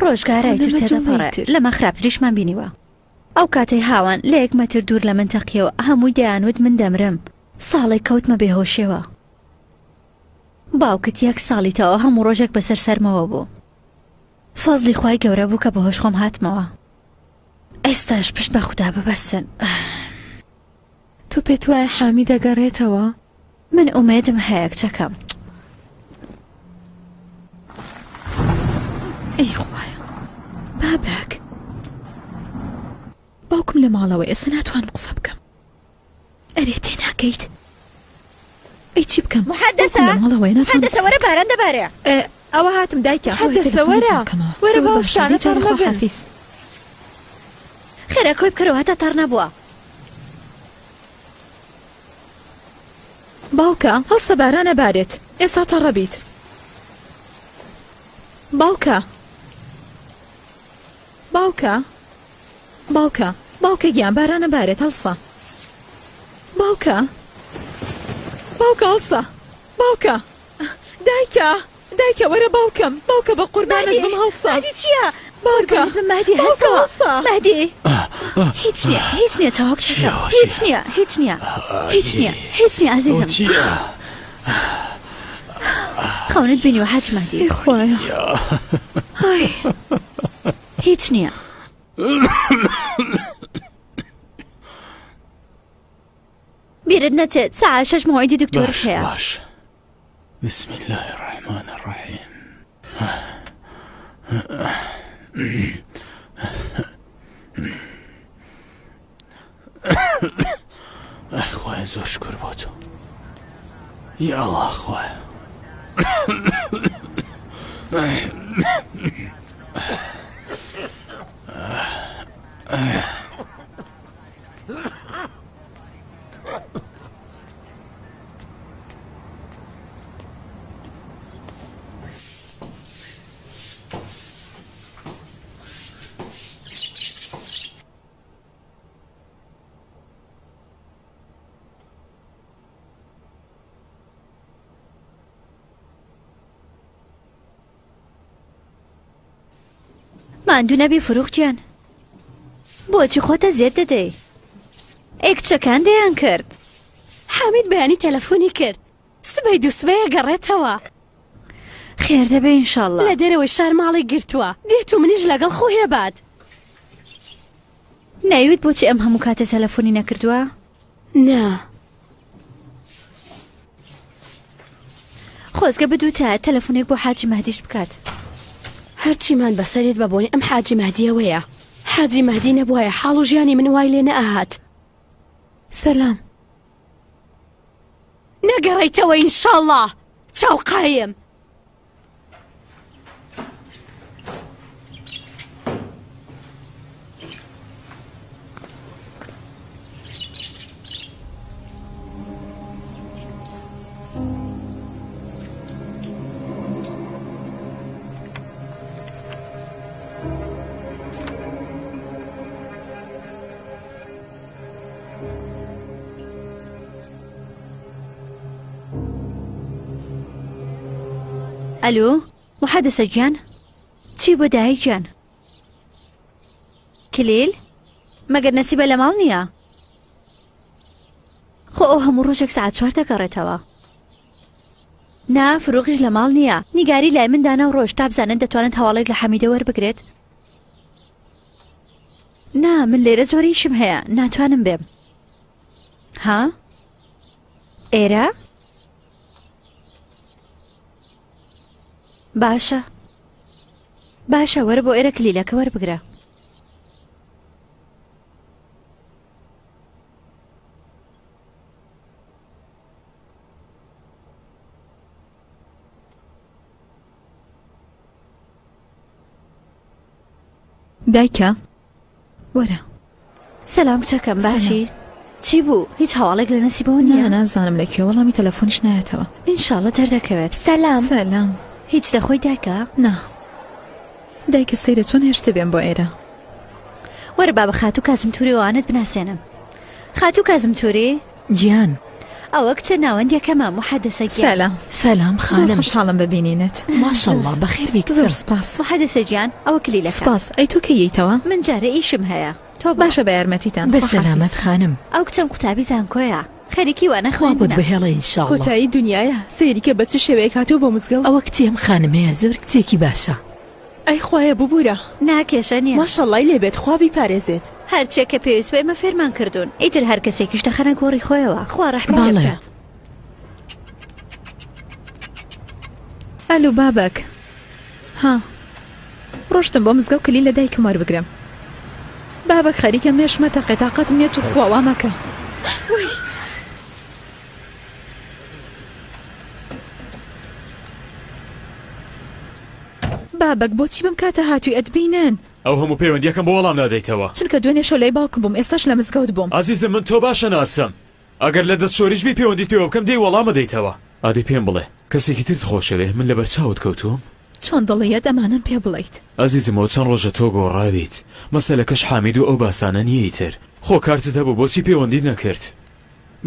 [SPEAKER 4] ڕۆژگارای تر
[SPEAKER 11] ئەوەنە مەجوڵە
[SPEAKER 4] تێدەپەڕێ
[SPEAKER 11] ئیتر.
[SPEAKER 4] لەمە خراپتریشمان بینیوە. ئەو کاتەی هاوان لە یەک مەتر دوور لە من تەقیەوە هەمووی دەیانوت من دەمرم. ساڵێک کەوتمە بێهۆشیەوە. باوکت یەک ساڵی تەواو هەموو ڕۆژێک بەسەر سەرمەوە بوو. فەزڵی خوای گەورە بوو کە بەهۆش خۆم هاتمەوە. ئێستاش پشت بە خودا ببەستن.
[SPEAKER 11] تۆ پێت وایە حامی دەگەڕێتەوە؟
[SPEAKER 4] من ئومێدم هەیە کچەکەم.
[SPEAKER 1] ئەی خوایە بابەک باوکم لە ماڵەوە ئێستا ناتوانم قسە بکەم ئەرێ تێناگەیت ئەی چی بکەم
[SPEAKER 4] محەدەسە
[SPEAKER 1] باوکم لە ماڵەوەیە ناتوانم
[SPEAKER 4] محەدەسە وەرە باران دەبارێ
[SPEAKER 12] ئەوە هاتم دایکە
[SPEAKER 11] محەدەسە وەرە وەرە با ئەو شتانە تەڕ نەبن.
[SPEAKER 4] خێرا کۆی بکەرەوە هەتا تەڕ نەبووە.
[SPEAKER 12] باوکە هەڵسە باران ئەبارێت ئێستا تەڕەبیت باوکە باوکە باوکە باوکە گیان باران ئەبارێت هەڵسە باوکە باوکە هەڵسە باوکە دایکە دایکە وەرە باوکم باوکە بە قوربانت بم هەڵسە
[SPEAKER 4] مەهدی چییە
[SPEAKER 12] باوکە
[SPEAKER 4] مەهدی
[SPEAKER 12] باوکە
[SPEAKER 4] هەستەوە
[SPEAKER 12] هەڵسە
[SPEAKER 4] مەهدی هیچ نییە هیچ نییە تەواو کچەکەم هیچ نییە هیچ نییە هیچ نییە هیچ نییە ئازیزم خەونت بینیوە حاجی مەهدی
[SPEAKER 12] ئەی خوایە
[SPEAKER 4] ئای هیچ نییە بیرت نەچێت سەعات شەش مەوعیدی دکتۆرت
[SPEAKER 2] باش
[SPEAKER 4] هەیە
[SPEAKER 2] باش بسم الله الرحمن الرحیم ئەی خوایە زۆر شکر بۆ تۆ یا ئەڵا خوایە
[SPEAKER 4] ماندوو نەبی فروخ گیان بۆچی خۆتە زێت دەدەی ئەی کچەکان دەیان کرد
[SPEAKER 8] حامید بەیانی تەلەفۆنی کرد سبەی دووسبەیە گەڕێتەوە
[SPEAKER 4] خێر دەبێ ئینشاڵڵا
[SPEAKER 8] لە دەرەوەی شار ماڵی گرتووە دێت و منیش لەگەڵ خۆی بات
[SPEAKER 4] نایوت بۆچی ئەم هەموو کاتە تەلەفۆنی نەکردووە
[SPEAKER 8] نا
[SPEAKER 4] خۆزگە بدوتایە تەلەفونێک بۆ حاجی مەهدیش بکات.
[SPEAKER 8] هەرچیمان بەسەرێت بە بۆنەی ئەم حاجی مەهدیەوەیە. حاجی مەهدی نەبوایە حاڵ و ژیانی من وای لێ نەئەهات.
[SPEAKER 11] سەلام.
[SPEAKER 8] نەگەڕێیتەوە ئینشاڵڵا چاو قایم.
[SPEAKER 4] ئەلۆ محەدەسە گیان چی بۆ دایک گیان کلیل مەگەر نەسیبە لە ماڵ نییە خۆ ئەو هەموو ڕۆژێک سەعات چوار دەگەڕێتەوە نا فروغیش لە ماڵ نییە نیگاری لای من دانا و ڕۆژ تا بزانن دەتوانێت هەواڵێک لە حەمیدە وەربگرێت نا من لێرە زۆر ئیشم هەیە ناتوانم بێم ها ئێرە باشە باشە وەرە بۆ ئێرە کلیلەکە وەربگرە
[SPEAKER 1] دایکە وەرە.
[SPEAKER 4] سەلام کچەکەم باشی؟ چی بوو هیچ هەواڵێک لە نەسیبەوە نییە؟
[SPEAKER 1] نا نازانم لە کوێ وەڵامی تەلەفۆنیش نایەتەوە.
[SPEAKER 4] ئینشاڵڵە دەردەکەوێت.
[SPEAKER 9] سەلام.
[SPEAKER 1] سەلام.
[SPEAKER 4] هیچ دەخۆی دایکە؟
[SPEAKER 1] نا دایکە سەیرە چۆن هێشتە بێم بۆ ئێرە.
[SPEAKER 4] وەرە با بە خاتوو کازم توری ئەوانەت بناسێنم. خاتوو کازم توری.
[SPEAKER 13] گیان.
[SPEAKER 4] ئەوە کچە ناوەندیەکەمە موحەدەسە گیان.
[SPEAKER 1] سەلام.
[SPEAKER 13] سەلام
[SPEAKER 1] زۆر
[SPEAKER 13] خانم.
[SPEAKER 1] خۆشحاڵم بە بینینت.
[SPEAKER 13] ماشەڵڵا بەخێر بێی کچم.
[SPEAKER 1] زۆر سپاس.
[SPEAKER 4] موحەدەسە گیان ئەوە کلیلەکە.
[SPEAKER 1] سپاس ئەی تۆ کەی یەیتەوە؟
[SPEAKER 4] من جارێ ئیشم هەیە تۆ بڕۆ.
[SPEAKER 1] باشە بە یارمەتیتان.
[SPEAKER 13] بە
[SPEAKER 1] خوا
[SPEAKER 13] سەلامەت
[SPEAKER 1] حافیز.
[SPEAKER 13] خانم.
[SPEAKER 4] ئەو کچەم قوتابی زانکۆیە خەریکی وانە
[SPEAKER 13] خوا بۆت
[SPEAKER 4] خوێندنە.
[SPEAKER 13] بهێڵێ ئینشاڵڵا.
[SPEAKER 17] کۆتایی دونیایە سەیری کە بە چ شێوەیەک هاتووە بۆ مزگەوت.
[SPEAKER 13] ئەوە کچی ئەم خانمەیە زۆر کچێکی باشە.
[SPEAKER 17] ئەی خوایە ببورە.
[SPEAKER 4] نا کێشە نیە.
[SPEAKER 17] ماشەڵای لێبێت خوا بیپارێزێت.
[SPEAKER 4] هەرچێک کە پێویست بوو ئێمە فێرمان کردوون ئیتر هەر کەسێکیش دەخەنە گۆڕی خۆیەوە خوا ڕەحمی لێ
[SPEAKER 13] بەڵێ.
[SPEAKER 4] بکات.
[SPEAKER 1] ئەلو بابەک ها ڕۆشتم بۆ مزگەوت کلیل لە دایکم وەربگرم بابەک خەریکە مێشمە تەقێ تاقەتم نیە توخوا وا مەکە وەی. بابەک بۆچی بەم کاتە هاتووی ئەتبینن.
[SPEAKER 15] ئەو هەموو پەیوەندیەکەم بۆ وەڵام نادەیتەوە.
[SPEAKER 1] چونکە دوێنێ شەو لای باوکم بووم ئێستاش لە مزگەوت بووم.
[SPEAKER 15] ئازیزم من تۆ باش ئەناسم ئەگەر لە دەست شۆریش بی پەیوەندیت پێوە بکەم دێی وەڵام ئەدەیتەوە. ئادەی پێم بڵێ کەسێکی ترت خۆشەوێ من لەبەر چاوت کەوتووم؟
[SPEAKER 1] چۆن دڵیەت ئەمانەم پێ بڵێیت.
[SPEAKER 15] ئازیزم ئەوە چەند ڕۆژە تۆ گۆڕاویت مەسەلەکەش حامید و ئەو باسانە نیە ئیتر. خۆ کارتت هەبوو بۆچی پەیوەندیت نەکرد؟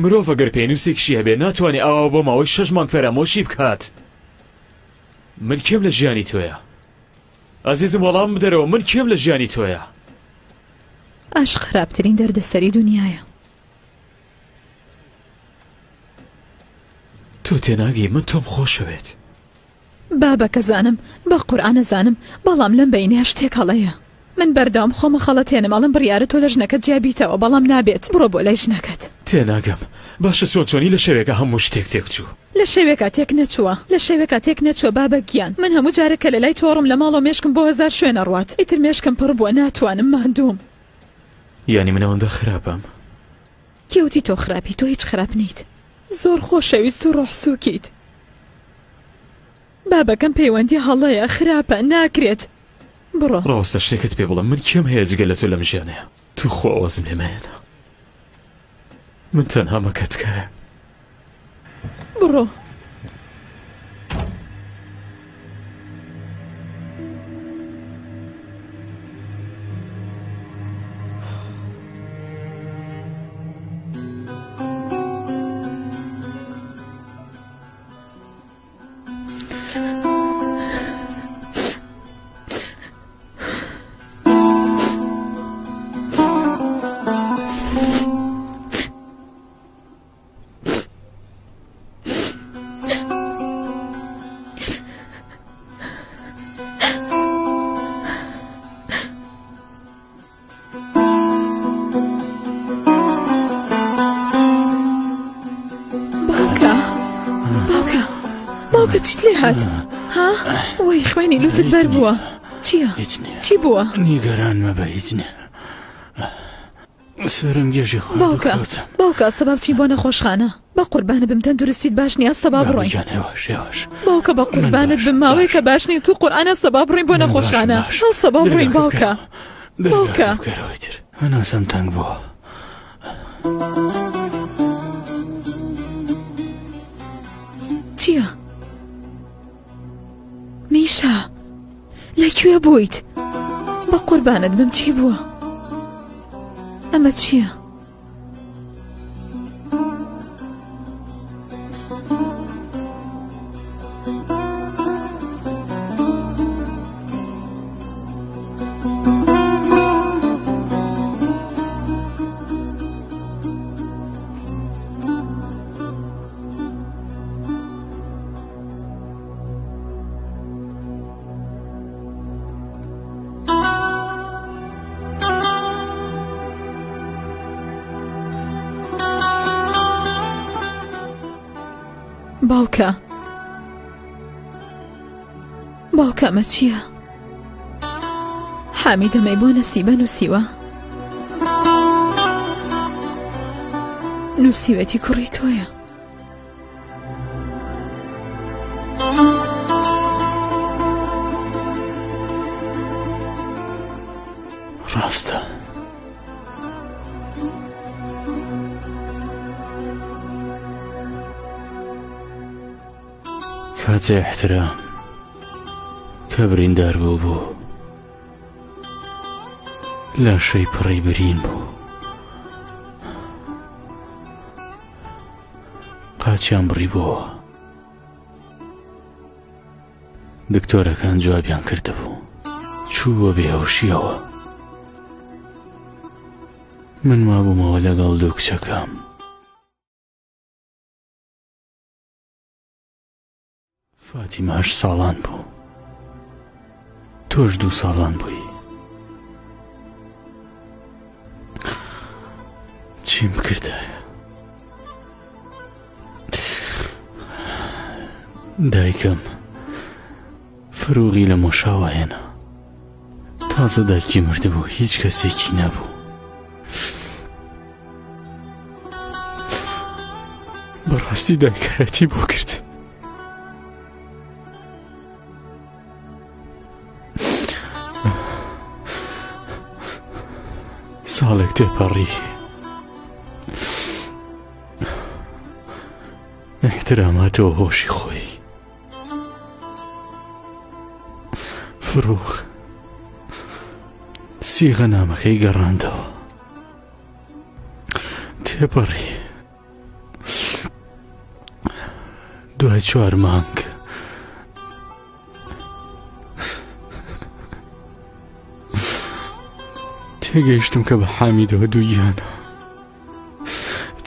[SPEAKER 15] مرۆڤ ئەگەر پێنووسێکیشی هەبێ ناتوانێ ئاوا بۆ ماوەی شەش مانگ فەرامۆشی بکات. من کێم لە ژیانی تۆیا؟ ئازیزم وەڵامم بدەرەوە من کێم لە ژیانی تۆیا؟
[SPEAKER 1] عەشق خراپترین دەردەسەری دونیایە.
[SPEAKER 15] تۆ تێناگەی من تۆم خۆشەوێت.
[SPEAKER 1] بابەک ئەزانم بە قورئان ئەزانم بەڵام لەم بەینەیا شتێک هەڵەیە من بەردەوام خۆم ئەخەڵەتێنم ئەڵێم بڕیارە تۆ لە ژنەکەت جیا بیتەوە بەڵام نابێت بڕۆ بۆ لای ژنەکەت.
[SPEAKER 15] تێناگەم باشە چۆن چۆنی لە شەوێکا هەموو شتێک تێک چوو.
[SPEAKER 1] لە شەوێکا تێک نەچووە لە شەوێکا تێک نەچووە بابەک گیان من هەموو جارێک کە لەلای تۆڕم لە ماڵەوە مێشکم بۆ هەزار شوێن ئەڕوات ئیتر مێشکم پڕ بووە ناتوانم ماندووم.
[SPEAKER 15] یانی من ئەوەندە خراپم؟
[SPEAKER 1] کێ وتی تۆ خراپی تۆ هیچ خراپ نیت زۆر خۆشەویست و ڕۆح سوکیت بابەکەم پەیوەندی هەڵەیە خراپە ناکرێت بڕۆ.
[SPEAKER 15] ڕاوەستە شتێکت پێ بڵێم من کێم هەیە جگە لە تۆ لەم ژیانەیا توخوا وازم لێ مەهێنە من تەنها مەکە تکایە.
[SPEAKER 1] بڕۆ. باوکە باوکە باوکە چیت لێ هات ها وەی خوێنی لوتت بەر بووە چییە چی بووە
[SPEAKER 2] نیگەران مەبە هیچ نییە سەرم گێژی خوارد و
[SPEAKER 1] باوکە
[SPEAKER 2] کەوتم.
[SPEAKER 1] باوکە ئەستە با بچین بۆ نەخۆشخانە بە قوربانت بم تەندروستیت باش نییە ئەستە با
[SPEAKER 2] بابە
[SPEAKER 1] بڕۆین
[SPEAKER 2] گیان هێواش هێواش
[SPEAKER 1] باوکە بە
[SPEAKER 2] من
[SPEAKER 1] قوربانت
[SPEAKER 2] باشم
[SPEAKER 1] بم ماوەیەکە
[SPEAKER 2] باشم
[SPEAKER 1] باش نیم تو قورئان ئەستە با بڕۆین بۆ
[SPEAKER 2] من باشم
[SPEAKER 1] نەخۆشخانە
[SPEAKER 2] باش
[SPEAKER 1] هەڵسە با بڕۆین
[SPEAKER 2] دەرگاکە
[SPEAKER 1] باوکە
[SPEAKER 2] بکەرەوە دەرگاکە
[SPEAKER 1] باوکە
[SPEAKER 2] بکەرەوە ئیتر هەناسەم تەنگ بووە.
[SPEAKER 1] چییە؟ میشا لە کوێ بوویت؟ بە قوربانت بم چی بووە؟ ئەمە چییە؟ باوکە باوکە ئەمە چییە؟ حامیدەمەی بۆ نەسیبە نووسیوە نووسیوەتی کوڕی تۆیە
[SPEAKER 2] کاتێ احترام کە بریندار بوو بوو لاشەی پڕی برین بوو قاچیان بڕی بۆوە دکتۆرەکان جوابیان کردبوو چوو بۆ بێهۆشیەوە من مابوومەوە لەگەڵ دوو کچەکەم فاتیمە هەشت ساڵان بوو تۆش دوو ساڵان بووی چیم بکردایە دایکم فروغی لە مۆشاوە هێنا تازە دایکی مردبوو هیچ کەسێکی نەبوو بەڕاستی دایکایەتی بۆ کرد ساڵێک تێپەڕی احتراماتەوە هۆشی خۆی فروخ سیغە نامەکەی گەڕاندەوە تێپەڕی دوای چوار مانگ تێگەیشتم کە بە حامیدەوە دووگیانە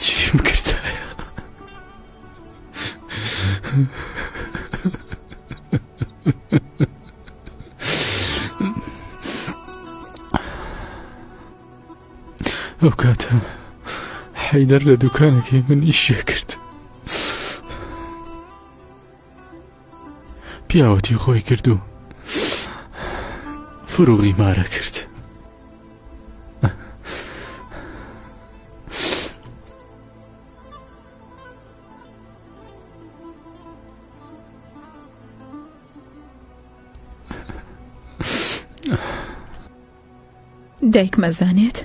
[SPEAKER 2] چیم کردایە ئەو کاتە حەیدەر لە دوکانەکەی من ئیشیە کرد پیاوەتی خۆی کرد و فروغی مارە کرد
[SPEAKER 12] دایکم ئەزانێت؟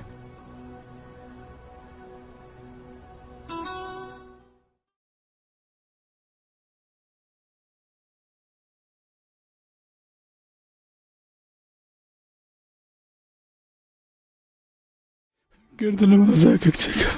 [SPEAKER 2] گردنم ئازاکە کچەکە.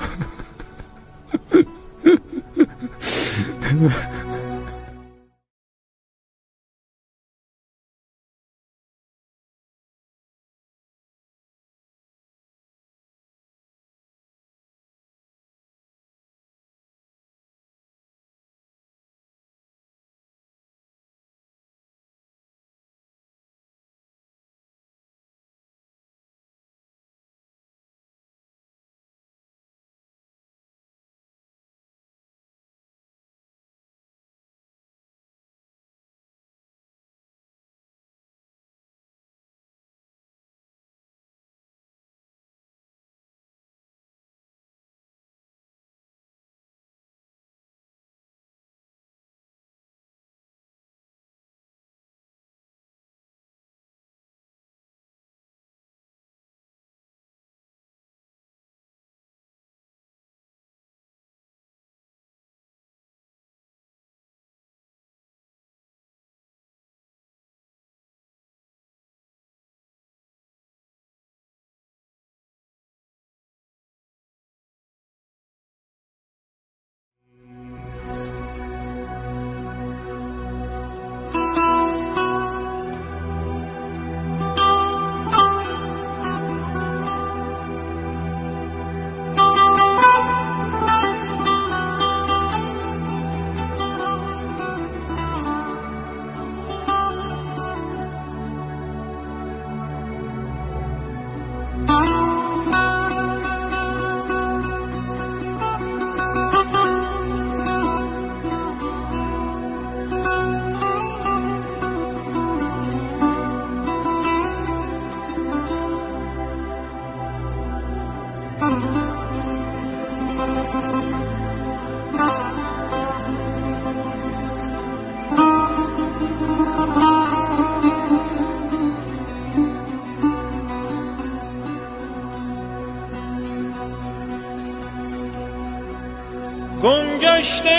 [SPEAKER 20] گمگشته.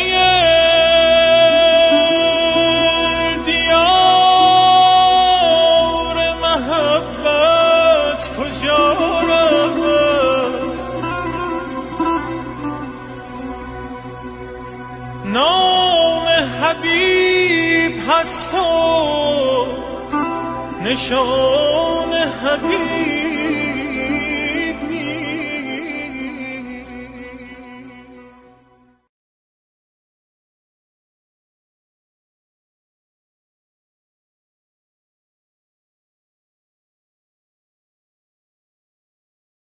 [SPEAKER 20] نشان حقیقت.